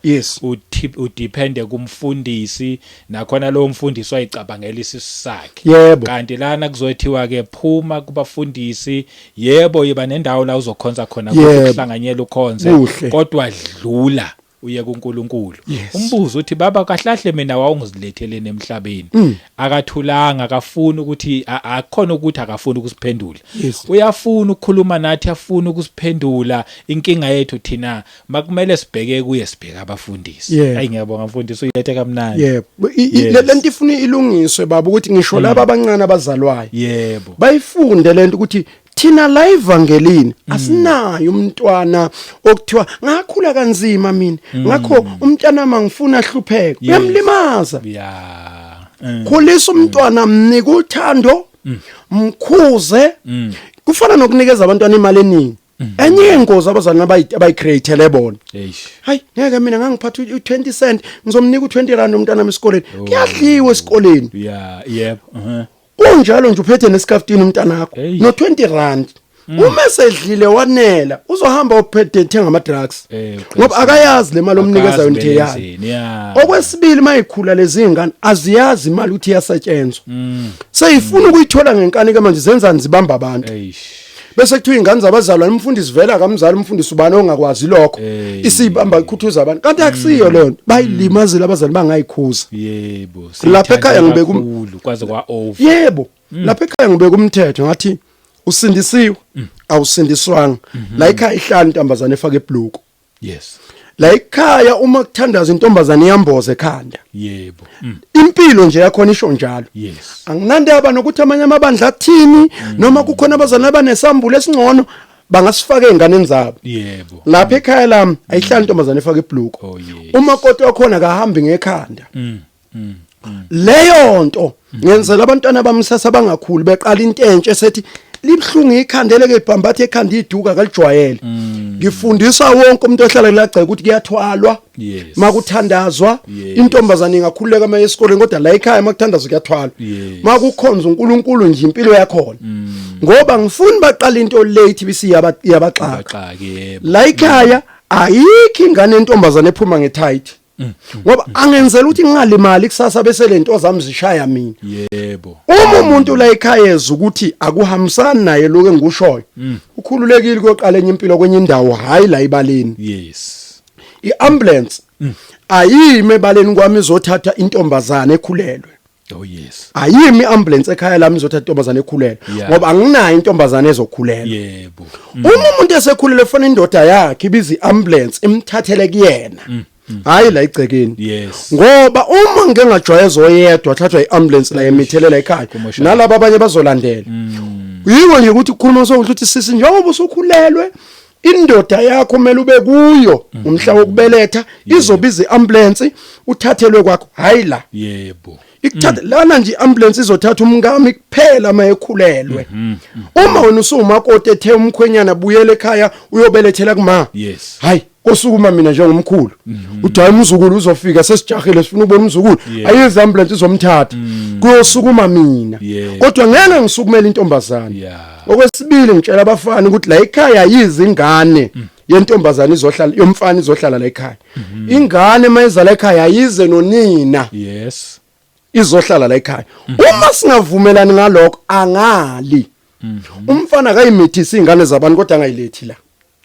[SPEAKER 2] Udepende kumfundisi, nakhona lowo mfundisi wayicabangela isisu sakhe. Kanti lana kuzothiwa ke phuma kubafundisi, yebo, yiba nendawo la uzokhonza khona, ukuhlanganyela ukhonze, kodwa dlula uye kuNkulunkulu. Umbuzo uthi, baba, kahlahle mina wawungiziletheleni emhlabeni? Akathulanga, akafuni ukuthi akukhona ukuthi akafuni ukusiphendula. Uyafuna ukukhuluma nathi, afuna ukusiphendula. Inkinga yethu thina, makumele sibheke kuye, sibheke abafundisi. Ayi, ngiyabonga mfundisi, uyilethe kamnandi.
[SPEAKER 1] Yebo. Lento ifuna ilungiswe baba, ukuthi ngisho laba abancane abazalwayo bayifunde lento, ukuthi thina la evangelini asinayo umntwana okuthiwa ngakhula kanzima mina, ngakho umntana mangifuna ahlupheke. Uyamlimaza. Khulisa umntwana, mnika uthando, mkhuze. Kufana nokunikeza abantwana imali eningi, enye ingozi abazali abayicreatele bona. Hayi ngeke, mina ngangiphatha u20 cent, ngizomnika u20 rand umntwana wami esikoleni. Kuyadliwa esikoleni.
[SPEAKER 2] Yeah, yebo.
[SPEAKER 1] Kunjalo nje uphethe nesikaftini umntanakho
[SPEAKER 2] Hey.
[SPEAKER 1] no 20 rand, uma esedlile wanela, uzohamba uphethe ethenga ama drugs, ngoba akayazi le mali omnikeza yona ukuthi eyani.
[SPEAKER 2] Benzeni, yeah.
[SPEAKER 1] Okwesibili, mayikhula lezi ngane aziyazi imali ukuthi iyasetshenzwa, seyifuna ukuyithola ngenkani ke manje, zenzani? Zibamba abantu. Bese kuthiwa ingane zabazalwane, umfundisi vele akamzali, umfundisi ubani ongakwazi lokho? Isibamba ikhuthuza abantu, kanti akusiyo leyo nto, bayilimazile abazali bangayikhuza. Lapha ekhaya ngibeka
[SPEAKER 2] Kakhulu kwaze kwa over.
[SPEAKER 1] Yebo, lapha ekhaya ngibeka umthetho, ngathi usindisiwe, awusindiswanga, la ekhaya ihlala intombazane efaka ebhluku. La ekhaya uma kuthandaza intombazane iyamboza ekhanda. Impilo nje yakhona isho njalo. Anginandaba nokuthi amanye amabandla athini, noma kukhona abazalwane abanesambulo esingcono bangasifaka ey'nganeni zabo. Lapha ekhaya lami ayihlali intombazane efaka ibhluku. Umakoti wakhona akahambi ngekhanda. Leyo nto ngenzela abantwana bami sasa bangakhuli beqala into entsha esethi libhlungu ikhanda, eleke ibhambathe ekhanda, iduka kalijwayele. Ngifundisa wonke umuntu ohlala kulagceke ukuthi kuyathwalwa makuthandazwa. Intombazane ingakhululeka uma esikoleni, kodwa la ekhaya makuthandazwa kuyathwalwa. Makukhonza uNkulunkulu nje impilo yakhona, ngoba ngifuni baqala into late bese iyabaxaka.
[SPEAKER 2] Baxaki, yebo.
[SPEAKER 1] La ekhaya ayikho ingane entombazane ephuma ngetight, ngoba angenzela ukuthi ngingalimali kusasa bese lento zami zishaya mina. Uma umuntu la ekhaya ezwa ukuthi akuhambisani naye lokho engikushoyo, ukhululekile kuyoqala enye impilo kwenye indawo, hayi la ibaleni. Iambulance ayimi ebaleni kwami izothatha intombazane ekhulelwe. Ayimi iambulance ekhaya lami izothatha intombazane ekhulelwe, ngoba anginayo intombazane ezokhulelwa. Uma umuntu esekhulelwe, efuna indoda yakhe ibiza iambulance imthathele kuyena, hayi la igcekeni. Ngoba uma ngike ngajwayeza oyedwa athathwa iambulance la emithelela ekhaya,
[SPEAKER 2] Kumoshakala.
[SPEAKER 1] nalabo abanye bazolandela. Yiko nje ukuthi ukukhuluma sokuthi uthi sisi, njengoba usukhulelwe, indoda yakho kumele ube kuyo umhla wokubeletha, izobiza iambulance uthathelwe kwakho, hayi la. Ikuthatha lana nje ambulance izothatha umkami kuphela mayekhulelwe. Uma wena usuwumakoti ethe umkhwenyana buyele ekhaya uyobelethela kuma.
[SPEAKER 2] Yes.
[SPEAKER 1] Hayi kosukuma mina njengomkhulu. Uthi hayi umzukulu uzofika sesijahile sifuna ukubona umzukulu. Ayize ambulance izomthatha. Kuyosukuma mina. Kodwa ngeke ngisukumele intombazane. Okwesibili ngitshela abafana ukuthi la ekhaya yizingane. Yentombazane izohlala yomfana izohlala la ekhaya. Ingane mayizala ekhaya ayize nonina.
[SPEAKER 2] Yes.
[SPEAKER 1] Izohlala la ekhaya. Uma singavumelani ngalokho angali. Umfana akayimithisi ingane zabantu kodwa angayilethi la.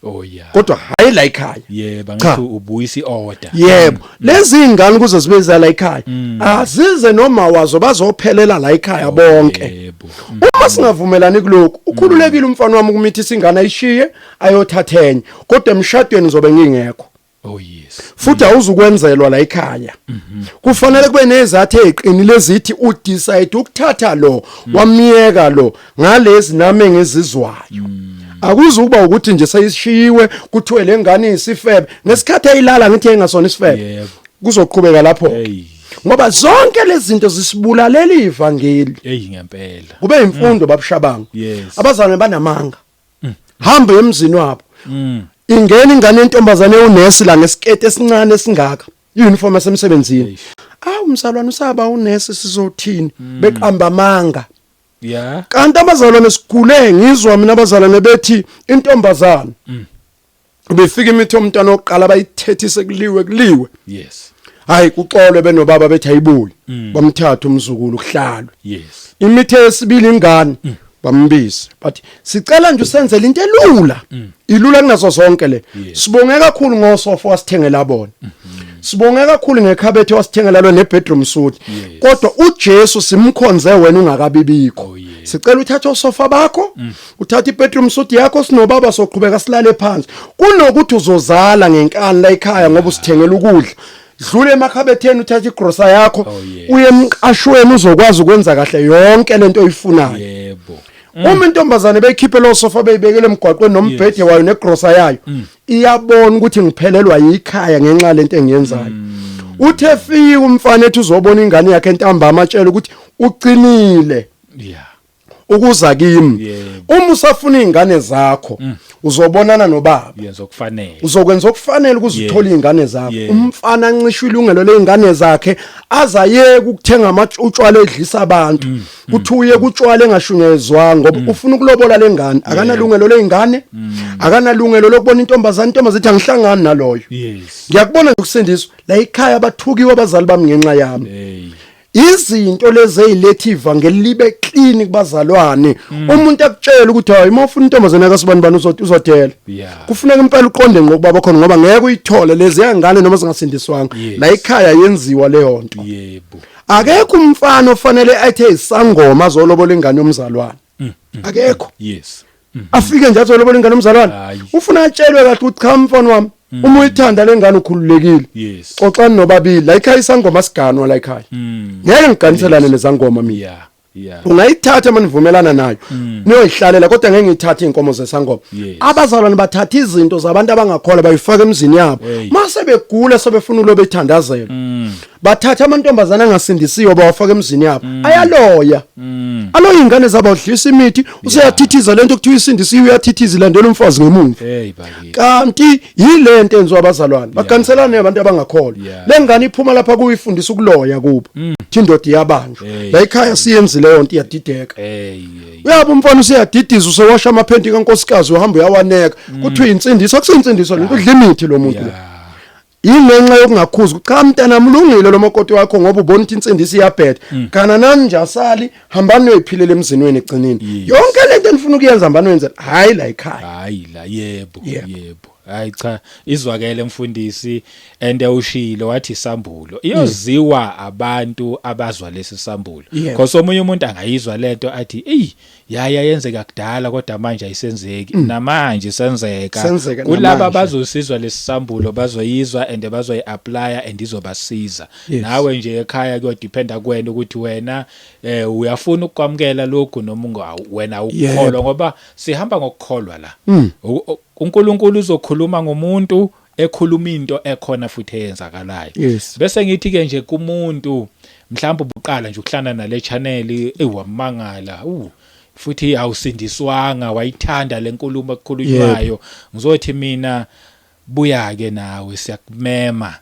[SPEAKER 2] Oh yeah.
[SPEAKER 1] Kodwa hayi la ekhaya.
[SPEAKER 2] Yebo ngithi ubuyisa iorder.
[SPEAKER 1] Yebo. Lezi ingane ukuze zibe la ekhaya azize noma wazo bazophelela la ekhaya bonke.
[SPEAKER 2] Yebo.
[SPEAKER 1] Uma singavumelani kulokhu ukhululekile umfana wami ukumithisa ingane ayishiye ayothatha enye kodwa emshadweni ngizobe ngingekho.
[SPEAKER 2] Oh yes.
[SPEAKER 1] Futhi awuzukwenzelwa la ekhaya. Kufanele kube nezathu eziqinile ezithi udecide ukuthatha lo wamiyeka lo ngalezi nami engizizwayo. Akuzukuba ukuthi nje seyishiyiwe kuthiwe lengane isifebe ngesikhathi ayilala ngithi engasona isifebe. Kuzoqhubeka lapho. Ngoba zonke lezi zinto zisibulalela ivangeli.
[SPEAKER 2] Hey ngempela.
[SPEAKER 1] Kube imfundo babushabanga. Abazalwane banamanga. Hamba emzini wabo. Ingena ingane yentombazane unesi la ngesiketi esincane esingaka. Uniform yasemsebenzini. Awu mzalwane usaba unesi sizothini? Beqamba amanga.
[SPEAKER 2] Yeah.
[SPEAKER 1] Kanti abazalwane sikhule ngizwa mina abazalwane bethi intombazane. Befika imithi yomntwana oqala bayithethise kuliwe kuliwe.
[SPEAKER 2] Yes.
[SPEAKER 1] Hayi kuxolwe benobaba bethi ayibuyi. Bamthatha umzukulu kuhlalwe.
[SPEAKER 2] Yes.
[SPEAKER 1] Imithi yesibili ingane bambize bathi sicela nje usenzele into elula. Ilula kunazo zonke le. Sibonge kakhulu ngosofa wasithengela bona. Sibonge kakhulu ngekhabethe wasithengela lo nebedroom suite. Kodwa uJesu simkhonze wena ungakabibikho. Sicela uthathe osofa bakho, uthathe ibedroom suite yakho sinobaba soqhubeka silale phansi. Kunokuthi uzozala ngenkani la ekhaya ngoba usithengela ukudla. Dlule emakhabetheni uthathe igrosa yakho uye emqashweni uzokwazi ukwenza kahle yonke lento oyifunayo.
[SPEAKER 2] Yebo.
[SPEAKER 1] Uma intombazane beyikhiphe lo sofa beyibekele emgwaqweni nombhede wayo negrosa yayo iyabona ukuthi ngiphelelwa yikhaya ngenxa lento engiyenzayo. Uthe fika umfana ethi uzobona ingane yakhe entambama atshela ukuthi uqinile.
[SPEAKER 2] Yeah.
[SPEAKER 1] Ukuza kimi. Uma usafuna izingane zakho uzobonana nobaba.
[SPEAKER 2] Yenza okufanele.
[SPEAKER 1] Uzokwenza okufanele ukuze uthole izingane zakho. Umfana ancishwe ilungelo lezingane zakhe azayeke ukuthenga utshwala edlisa abantu. Kuthi uye kutshwala engashunyezwanga ngoba ufuna ukulobola lengane. Akanalungelo lezingane. Akanalungelo lokubona intombazane, intombazane ithi angihlangani naloyo.
[SPEAKER 2] Yes.
[SPEAKER 1] Ngiyakubona nje ukusindiswa la ekhaya bathukiwe abazali bami ngenxa yami. Izinto lezi eziletha ivangeli libe clean kubazalwane. Umuntu akutshela ukuthi hayi uma ufuna intombazane yakasibani bani uzodela. Kufuneka impela uqonde ngokubaba khona ngoba ngeke uyithole lezi yangane noma zingasindiswanga. La ekhaya yenziwa leyo nto.
[SPEAKER 2] Yebo.
[SPEAKER 1] Akekho umfana ofanele athe isangoma azolobola ingane yomzalwane. Akekho.
[SPEAKER 2] Yes.
[SPEAKER 1] Afike nje azolobola ingane yomzalwane. Ufuna atshelwe kahle ukuthi cha mfana wami uma uyithanda lengane ukhululekile.
[SPEAKER 2] Yes.
[SPEAKER 1] Xoxani nobabili la ekhaya isangoma siganwa la ekhaya. Ngeke ngiganiselane nezangoma mina.
[SPEAKER 2] Yeah. Yeah.
[SPEAKER 1] Ungayithatha manivumelana nayo. Niyoyihlalela kodwa ngeke ngithathe inkomo zesangoma. Abazalwane bathatha izinto zabantu abangakholwa bayifaka emzini yabo. Mase begula sebefuna ulobe ithandazelo. Bathatha amantombazana angasindisiwe bawafaka emzini yabo. Ayaloya. Aloya ingane zabo udlisa imithi, useyathithiza lento kuthiwa isindisiwe uyathithiza ilandela umfazi ngemuva.
[SPEAKER 2] Hey bakithi.
[SPEAKER 1] Kanti yilento enziwa abazalwane. Baganiselana nabantu abangakholwa. Lengane iphuma lapha kuyifundisa ukuloya kubo. Thi indoda iyabanjwa. La ekhaya siyenzi leyo nto iyadideka. Uyabo umfana useyadidiza usewasha amaphenti kankosikazi uhamba uyawaneka. Kuthiwa insindiso akusinsindiso lento udla imithi lo muntu. Ingenxa yokungakhuzi cha mntana mlungile lo makoti wakho ngoba ubona ukuthi insindiso iyabheda. Kana nani nje asali hambani noyiphilela emzini wenu egcinini. Yonke lento enifuna ukuyenza hambani wenze hayi la ekhaya.
[SPEAKER 2] Hayi la yebo yebo. Hayi cha izwakele mfundisi and ushilo wathi isambulo iyoziwa abantu abazwa lesi sambulo. Because omunye umuntu angayizwa lento athi ey yaya yenzeka kudala kodwa manje ayisenzeki. Namanje senzeka. Kulaba bazosizwa lesisambulo bazoyizwa and bazoyiapply and izobasiza. Nawe nje ekhaya kuyodependa kuwena ukuthi wena uyafuna ukwamukela lokhu noma wena ukukholwa ngoba sihamba ngokukholwa la. uNkulunkulu uzokhuluma ngomuntu ekhuluma into ekhona futhi eyenzakalayo. Bese ngithi ke nje kumuntu Mhlawumbe ubuqala nje ukuhlangana nale channel, ewamangala futhi awusindiswanga, wayithanda lenkulumo ekukhulunywayo. Ngizothi mina buya ke nawe, siyakumema.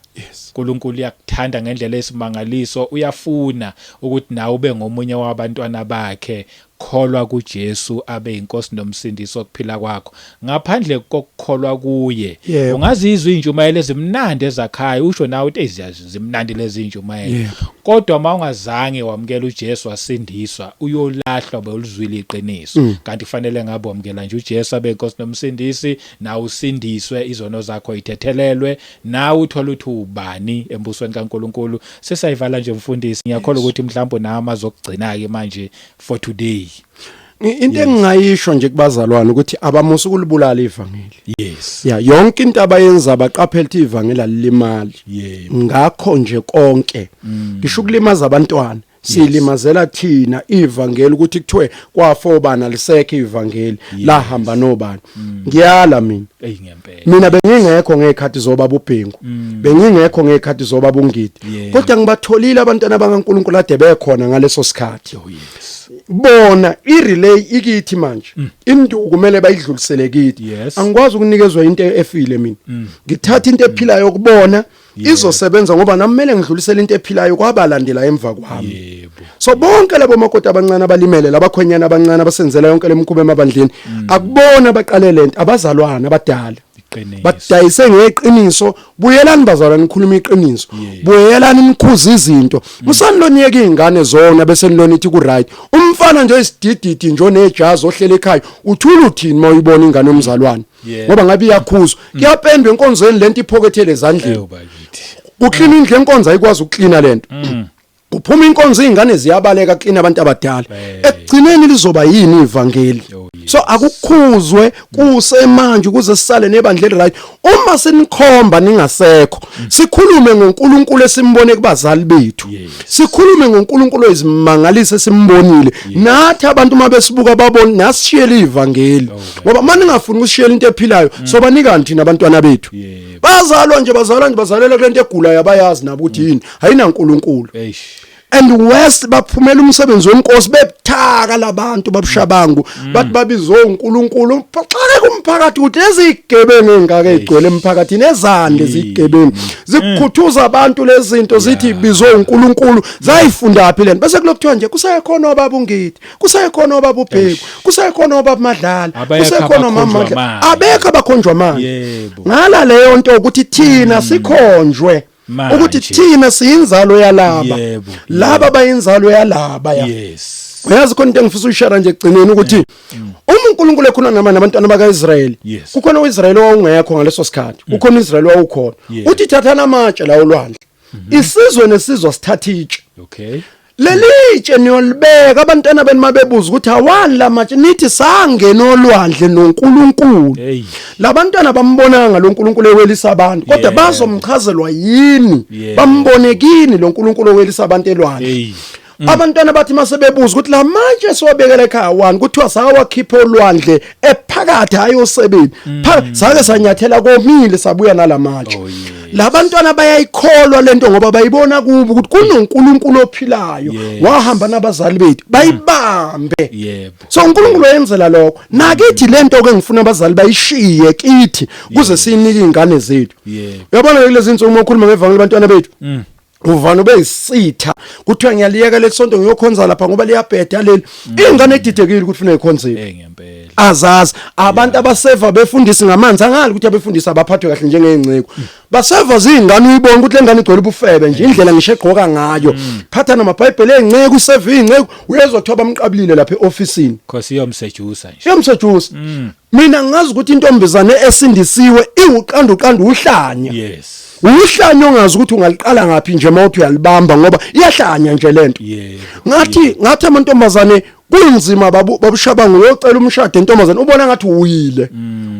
[SPEAKER 2] uNkulunkulu uyakuthanda ngendlela esimangaliso, uyafuna ukuthi nawe ube ngomunye wabantwana bakhe. Kholwa kuJesu abe inkosi nomsindisi wokuphila kwakho. Ngaphandle kokukholwa kuye, ungazizwa intshumayelo ezimnandi ezakhayo, usho nawe uthi eziyazi zimnandi lezi intshumayelo, kodwa mawungazange wamukela uJesu wasindiswa, uyolahlwa bewulizwile iqiniso. Kanti kufanele ngabe wamukela nje uJesu abe inkosi nomsindisi, nawe usindiswe, izono zakho ithethelelwe, nawe uthola ukuthi ubani embusweni kaNkuluNkulu. Sesayivala nje mfundisi, ngiyakholwa ukuthi mhlawumbe nami azokugcina ke manje for today.
[SPEAKER 1] Into engingayisho nje kubazalwane ukuthi abamusa ukulibulala ivangeli. Ya, yonke into abayenza baqaphela ukuthi ivangeli alilimali. Ngakho nje konke ngisho ukulimaza abantwana, silimazela thina ivangeli ukuthi kuthiwe kwafobana lisekho ivangeli, lahamba nobani. Ngiyala mina.
[SPEAKER 2] Ey, ngempela.
[SPEAKER 1] Mina bengingekho ngekhathi zobaba uBhengu, bengingekho ngekhathi zobaba uNgidi, kodwa ngibatholile abantwana bakaNkuluNkulu ade bekhona ngaleso sikhathi.
[SPEAKER 2] Oh yes.
[SPEAKER 1] Bona irelay ikithi manje, induku kumele bayidlulisele kithi. Angikwazi ukunikezwa into efile mina, ngithatha into ephilayo kubona izosebenza, ngoba nami kumele ngidlulisele into ephilayo kwabalandela emva kwami. So bonke labo makoti abancane abalimele, labakhwenyana abancane abasenzela yonke lemikhuba emabandleni, akubona baqale lento, abazalwana abadala
[SPEAKER 2] Iqiniso.
[SPEAKER 1] Badayise ngeqiniso. Buyelani bazalwane, nikhuluma iqiniso. Buyelani nikhuze izinto. Musaniloniyeka izingane zona bese nilona ithi ku right. Umfana nje oyisidididi nje onejazi ohlele ekhaya, uthula uthini mawuyibona ingane yomzalwane? Ngoba ngabe iyakhuzwa, kuyapendwa enkonzweni lento, iphokethele ezandleni.
[SPEAKER 2] Ewu bakithi.
[SPEAKER 1] Kuklina indlu enkonzo, ayikwazi ukuklina lento. Kuphuma inkonzo, izingane ziyabaleka, klina abantu abadala. Ekugcineni lizoba yini ivangeli?
[SPEAKER 2] Oh, yes.
[SPEAKER 1] So akukhuzwe kusemanje ukuze sisale nebandla eli-right. Uma sinikhomba ningasekho, sikhulume ngoNkulunkulu esimbone kubazali bethu. Sikhulume ngoNkulunkulu oyizimangaliso esimbonile. Nathi abantu uma besibuka babone nasishiyele ivangeli. Ngoba uma ningafuni ukusishiyela into ephilayo, sobanikani thina abantwana bethu? Bazalwa nje, bazalwa nje, bazalelwa kulento egulayo, abayazi nabo ukuthi yini, ayinaNkulunkulu.
[SPEAKER 2] Eish.
[SPEAKER 1] And west baphumela umsebenzi wenkosi bebuthaka labantu babushabangu, bathi babizwe uNkulunkulu. Xake kumphakathi ukuthi lezi gebengu engaka ezigcwele emphakathini ezande zigebengu zikukhuthuza abantu lezinto, zithi bizwe uNkulunkulu, zayifunda phi lento? Bese kulokuthiwa nje kusekhona obaba uNgidi, kusekhona obaba uBheko, kusekhona obaba Madlala,
[SPEAKER 2] Abekho
[SPEAKER 1] kusekhona mama
[SPEAKER 2] abakhonjwa
[SPEAKER 1] Madlala,
[SPEAKER 2] manje.
[SPEAKER 1] Abekho abakhonjwa manje. Ngala leyo nto ukuthi thina sikhonjwe
[SPEAKER 2] Manje.
[SPEAKER 1] ukuthi thina siyinzalo yalaba, laba bayinzalo yalaba ya. Uyazi khona into engifisa uyishare nje ekugcineni, ukuthi uma uNkulunkulu ekhuluma nama nabantwana bakaIsrayeli, kukhona uIsrayeli owawungekho ngaleso sikhathi, kukhona uIsrayeli owawukhona. Uthi thathana amatshe la olwandle, isizwe nesizwe sithatha itshe. Leli tshe niyolibeka, abantwana benu mabebuza ukuthi awani lamatshe, nithi sangena olwandle noNkulunkulu.
[SPEAKER 2] Hey.
[SPEAKER 1] Labantwana bambonanga lo nkulunkulu ewelisa abantu, kodwa bazomchazelwa yini? Bambone kini lo nkulunkulu owelisa abantu elwandle?
[SPEAKER 2] Hey.
[SPEAKER 1] Abantwana bathi mase bebuza ukuthi la manje siwabekela ekhaya wani, kuthiwa sawakhipha olwandle ephakathi, hayi osebeni. Sake sanyathela komile, sabuya nalamatshe.
[SPEAKER 2] Oh, yes.
[SPEAKER 1] Labantwana bayayikholwa lento ngoba bayibona kubo ukuthi kunoNkulunkulu ophilayo wahamba nabazali bethu, bayibambe. So uNkulunkulu wayenzela lokho nakithi. Lento ke ngifuna abazali bayishiye kithi kuze sinike izingane zethu. Uyabona ke kulezi insuku uma ukhuluma ngevangeli abantwana bethu, uvana ube yisitha, kuthiwa ngiyaliyeka lesonto ngiyokhonza lapha ngoba liyabheda leli. Ingane edidekile ukuthi ufuna ikhonzile.
[SPEAKER 2] Hey, ngempela.
[SPEAKER 1] Azazi abantu abaseva befundisi ngamanzi, angali ukuthi abefundisi abaphathwe kahle njengey'nceku. Baseva ziy'ngane, uyibona ukuthi le ngane igcwele ubufebe nje, indlela ngisho egqoka ngayo, phatha namabhayibheli ey'nceku, iseva iy'nceku, uyezwa kuthiwa bamqabulile lapha e-ofisini.
[SPEAKER 2] Cause iyomsejusa nje.
[SPEAKER 1] Iyomsejusa. Mina ngazi ukuthi intombazane esindisiwe iwuqanda uqanda uhlanya. Uhlanya ongazi ukuthi ungaliqala ngaphi nje mawuthi uyalibamba, ngoba iyahlanya nje lento. Ngathi amantombazane kunzima, babu babushabangu, uyocela umshado entombazane, ubona ngathi uyile,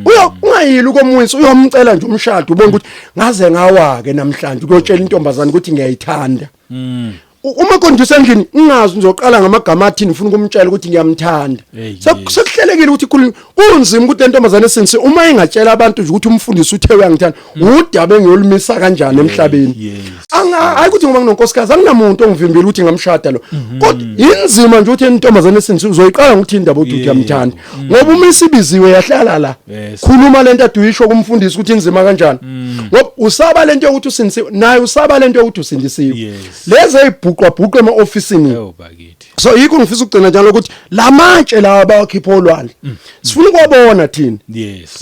[SPEAKER 1] uyo ungayili ukomwisa, uyomcela nje umshado, ubona ukuthi ngaze ngawa ke namhlanje ukuyotshela intombazane ukuthi ngiyayithanda. Uma kondisa endlini ngingazi ngizoqala ngamagama athini, ngifuna ukumtshela ukuthi ngiyamthanda.
[SPEAKER 2] Hey, yes.
[SPEAKER 1] Sekuhlelekile ukuthi khuluma kunzima ukuthi lentombazane esinsi uma ingatshela abantu nje ukuthi umfundisi uthe uyangithanda, udaba engiyolumisa kanjani emhlabeni. Anga hayi ukuthi ngoba nginonkosikazi anginamuntu ongivimbile ukuthi ngamshada lo. Kodwa inzima nje ukuthi intombazane esinsi uzoyiqala ngokuthi indaba uthi uyamthanda. Ngoba uma isibiziwe yahlala la. Khuluma lento aduyisho kumfundisi ukuthi inzima kanjani. Ngoba usaba lento yokuthi usindisiwe, naye usaba lento yokuthi usindisiwe. Lezi ezibhuqwa bhuqwa ema-ofisini.
[SPEAKER 2] Oh bakithi.
[SPEAKER 1] So yikho ngifisa ukugcina njalo ukuthi lamatshe lawa abawakhipha olwandle sifuna ukuwabona thina.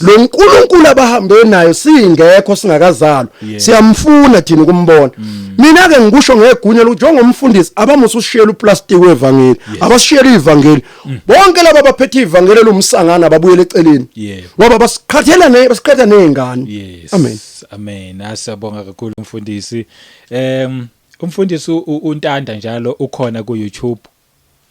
[SPEAKER 1] Lo nkulunkulu abahambe nayo singekho singakazalwa, siyamfuna thina ukumbona. Mina ke ngikusho ngegunya lokuthi njengomfundisi abamusa usishiyela uplastic wevangeli, abasishiyela ivangeli. Bonke laba abaphethe ivangeli lomsangana ababuyele eceleni. Ngoba basiqhathela ne basiqhatha nezingane.
[SPEAKER 2] Amen. Amen. Asiyabonga kakhulu umfundisi. Umfundisi uNtanda njalo ukhona ku YouTube.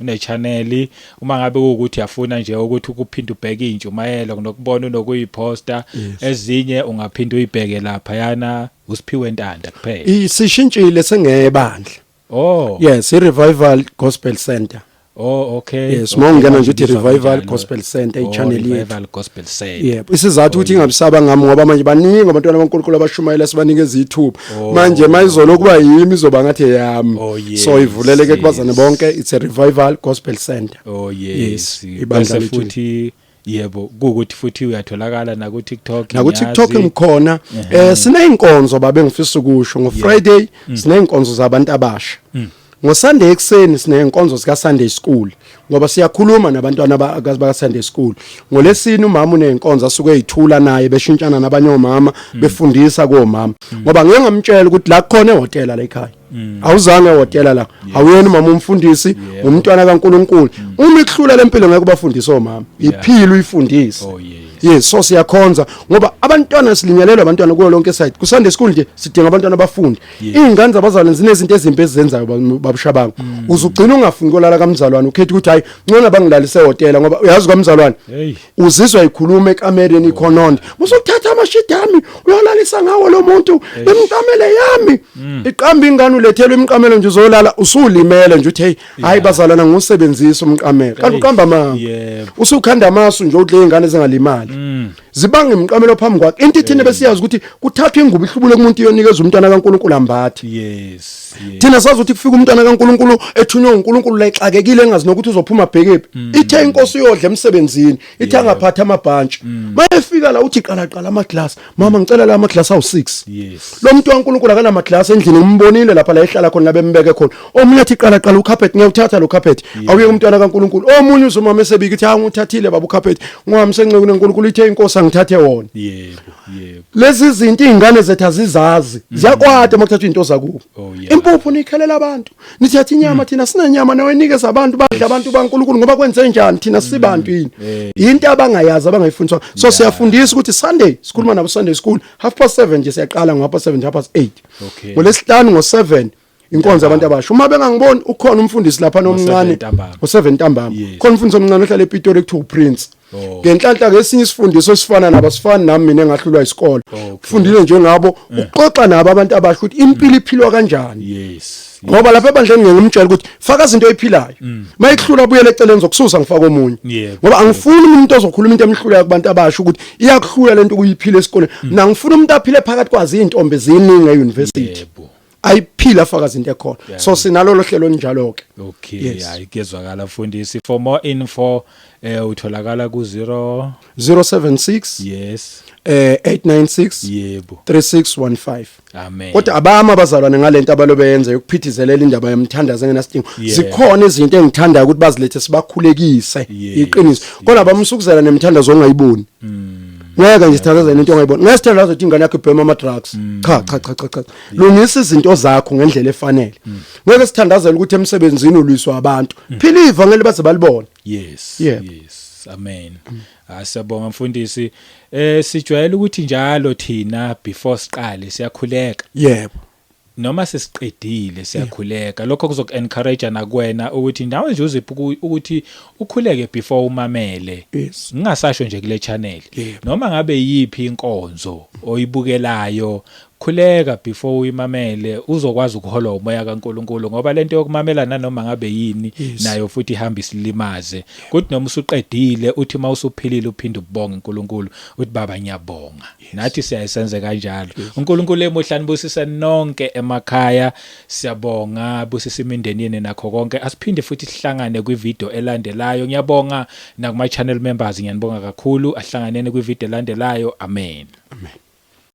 [SPEAKER 2] Une channel uma ngabe kuwukuthi uyafuna nje ukuthi ukuphinde ubheke intshumayelo nokubona unokuyiposta ezinye ungaphinda uyibheke lapha yana uSiphiwe Ntanda kuphela.
[SPEAKER 1] Isishintshile sengebandla.
[SPEAKER 2] Oh.
[SPEAKER 1] Yes, i Revival Gospel Center.
[SPEAKER 2] Oh okay.
[SPEAKER 1] Yes, uma ungena nje uthi Revival Gospel Center i channel yethu.
[SPEAKER 2] Revival Gospel Center.
[SPEAKER 1] Yebo, isizathu ukuthi ingabisaba ngami ngoba manje baningi abantwana baNkulunkulu abashumayela sibanikeza ithuba. Manje mayizolo kuba yimi izoba ngathi eyami.
[SPEAKER 2] Oh, yes,
[SPEAKER 1] So ivuleleke kubazane bonke, it's a Revival Gospel Center.
[SPEAKER 2] Oh yes. Ibandla futhi yebo kukuthi futhi uyatholakala na ku TikTok.
[SPEAKER 1] Na ku TikTok ngikhona. Sineyinkonzo babe ngifisa ukusho ngo Friday sineyinkonzo zabantu abasha. NgoSunday ekuseni sineyinkonzo zika Sunday School ngoba siyakhuluma nabantwana baka Sunday School. Ngolesine umama uneyinkonzo asuke ezithula naye beshintshana nabanye omama befundisa komama. Ngoba ngeke ngamtshela ukuthi la kukhona ehotela la ekhaya. Awuzange ehotela la. Awuyena umama umfundisi, umntwana kaNkuluNkulu. Uma ikuhlula lempilo ngeke ubafundise omama. Iphile uyifundise.
[SPEAKER 2] Oh yes.
[SPEAKER 1] Yes, so siyakhonza ngoba abantwana silinyalelwa abantwana kuyo lonke side. Ku Sunday school nje sidinga abantwana abafundi. Izingane zabazalwane zinezinto ezimbi ezizenzayo babushabangu. Uzugcina ungafuni kolala kamzalwane ukhetha ukuthi hayi ngcono bangilalise ehotela ngoba uyazi kwamzalwane. Uzizwa ikhuluma ekamereni ikhononda. Usuthatha amashidi ami uyolalisa ngawo lo muntu imiqamelo yami. Iqamba ingane ulethelwe imiqamelo nje uzolala usulimele nje uthi hey hayi bazalwana ngusebenzisa umqamelo. Kanti uqamba amanga. Usukhanda amasu nje ukuthi lezingane zingalimali. Zibanga imiqamelo phambi kwakhe. Into ithina besiyazi ukuthi kuthathwa ingubo ihlubule kumuntu iyonikeza umntwana kaNkuluNkulu ambathe.
[SPEAKER 2] Yes.
[SPEAKER 1] Thina sazi ukuthi kufika umntwana kaNkuluNkulu ethunywe uNkulunkulu la exakekile engazi nokuthi uzophuma bhekephi. Ithe inkosi uyodla emsebenzini, ithe angaphatha amabhantshi. Mayefika la uthi qala qala ama glass. Mama ngicela la ama glass awu6.
[SPEAKER 2] Yes.
[SPEAKER 1] Lo muntu kaNkuluNkulu akanama glass endlini ngimbonile lapha la ehlala khona labembeke khona. Omunye athi qala qala ucarpet ngiyawuthatha lo carpet. Awuye umntwana kaNkuluNkulu. Omunye uzomama esebika ithi hayi nguthathile baba ucarpet. Ngwami senceku neNkulunkulu ithe inkosi angithathe wona.
[SPEAKER 2] Yebo, yebo.
[SPEAKER 1] Lezi zinto izingane zethu azizazi. Ziyakwata uma kuthathwa into zakubo.
[SPEAKER 2] Oh, yeah.
[SPEAKER 1] Impuphu nikhelela abantu. Nithatha inyama thina sinenyama nawe nikeza abantu badla abantu baNkulunkulu ngoba kwenze njani thina sibantu yini. Into abangayazi abangayifundiswa. So siyafundisa ukuthi Sunday sikhuluma nabo Sunday school 7:30 nje siyaqala ngo 7:30 8:30.
[SPEAKER 2] Okay.
[SPEAKER 1] Ngolesihlanu ngo7 inkonzo abantu abasha. Uma bengangiboni ukhona umfundisi lapha nomncane ngo7 ntambama. Khona umfundisi omncane ohlala ePitori ekuthiwa uPrince. Ngenhlanhla kesinye isifundiso esifana nabo sifani nami mina engahlulwa isikole. Ufundile njengabo uxoxa nabo abantu abasha ukuthi impilo iphilwa kanjani.
[SPEAKER 2] Yes.
[SPEAKER 1] Ngoba lapha ebandleni ngeke ngimtshele ukuthi faka izinto oyiphilayo. Mayihlula buyele eceleni zokususa ngifaka omunye. Ngoba angifuni umuntu ozokhuluma into emhlulayo kubantu abasha ukuthi iyakuhlula lento ukuyiphila esikoleni. Mina ngifuna umuntu aphile phakathi kwazi izintombi eziningi euniversity. Ayiphila afaka izinto ekhona. So sinalolo hlelo njalo ke.
[SPEAKER 2] Okay, hayi kuyezwakala mfundisi. For more info utholakala ku 0
[SPEAKER 1] 076
[SPEAKER 2] Yes.
[SPEAKER 1] 896
[SPEAKER 2] Yebo.
[SPEAKER 1] 3615.
[SPEAKER 2] Amen.
[SPEAKER 1] Kodwa abama abazalwane ngalento abalobeyenza yokuphithizelela indaba yomthandazo engenasidingo. Zikhona izinto engithandayo ukuthi bazilethe sibakhulekise. Iqiniso. Kodwa abamsukuzela nemthandazo ongayiboni. Ngeke nje sithandazele into ongayiboni. Ngeke sithandaze ukuthi ingane yakho ibhema ama drugs. Cha cha cha cha cha. Lungisa izinto zakho ngendlela efanele. Ngeke sithandazele ukuthi emsebenzini ulwiswa abantu. Phila ivangeli baze balibone.
[SPEAKER 2] Yes. Yes. Amen. Asiyabonga mfundisi. Sijwayele ukuthi njalo thina before siqale siyakhuleka.
[SPEAKER 1] Yebo.
[SPEAKER 2] Noma sesiqedile siyakhuleka. Lokho kuzoku encourage nakuwena ukuthi nawe nje uziphi ukuthi ukhuleke before umamele. Ngingasasho nje kule channel. Noma ngabe yipi inkonzo oyibukelayo Khuleka before uyimamele, uzokwazi ukuholwa umoya kaNkuluNkulu, ngoba lento yokumamela nanoma ngabe yini nayo futhi ihamba isilimaze. Kuthi noma usuqedile, uthi mawusuphilile, uphinde ubonge uNkulunkulu, uthi, "Baba, ngiyabonga." Nathi siyayisenze kanjalo. UNkulunkulu emuhla nibusise nonke emakhaya. Siyabonga, busisa imindeni yenu nakho konke. Asiphinde futhi sihlangane kwivideo elandelayo. Ngiyabonga nakuma channel members, ngiyanibonga kakhulu. Ahlanganene kwivideo elandelayo. Amen.
[SPEAKER 1] Amen.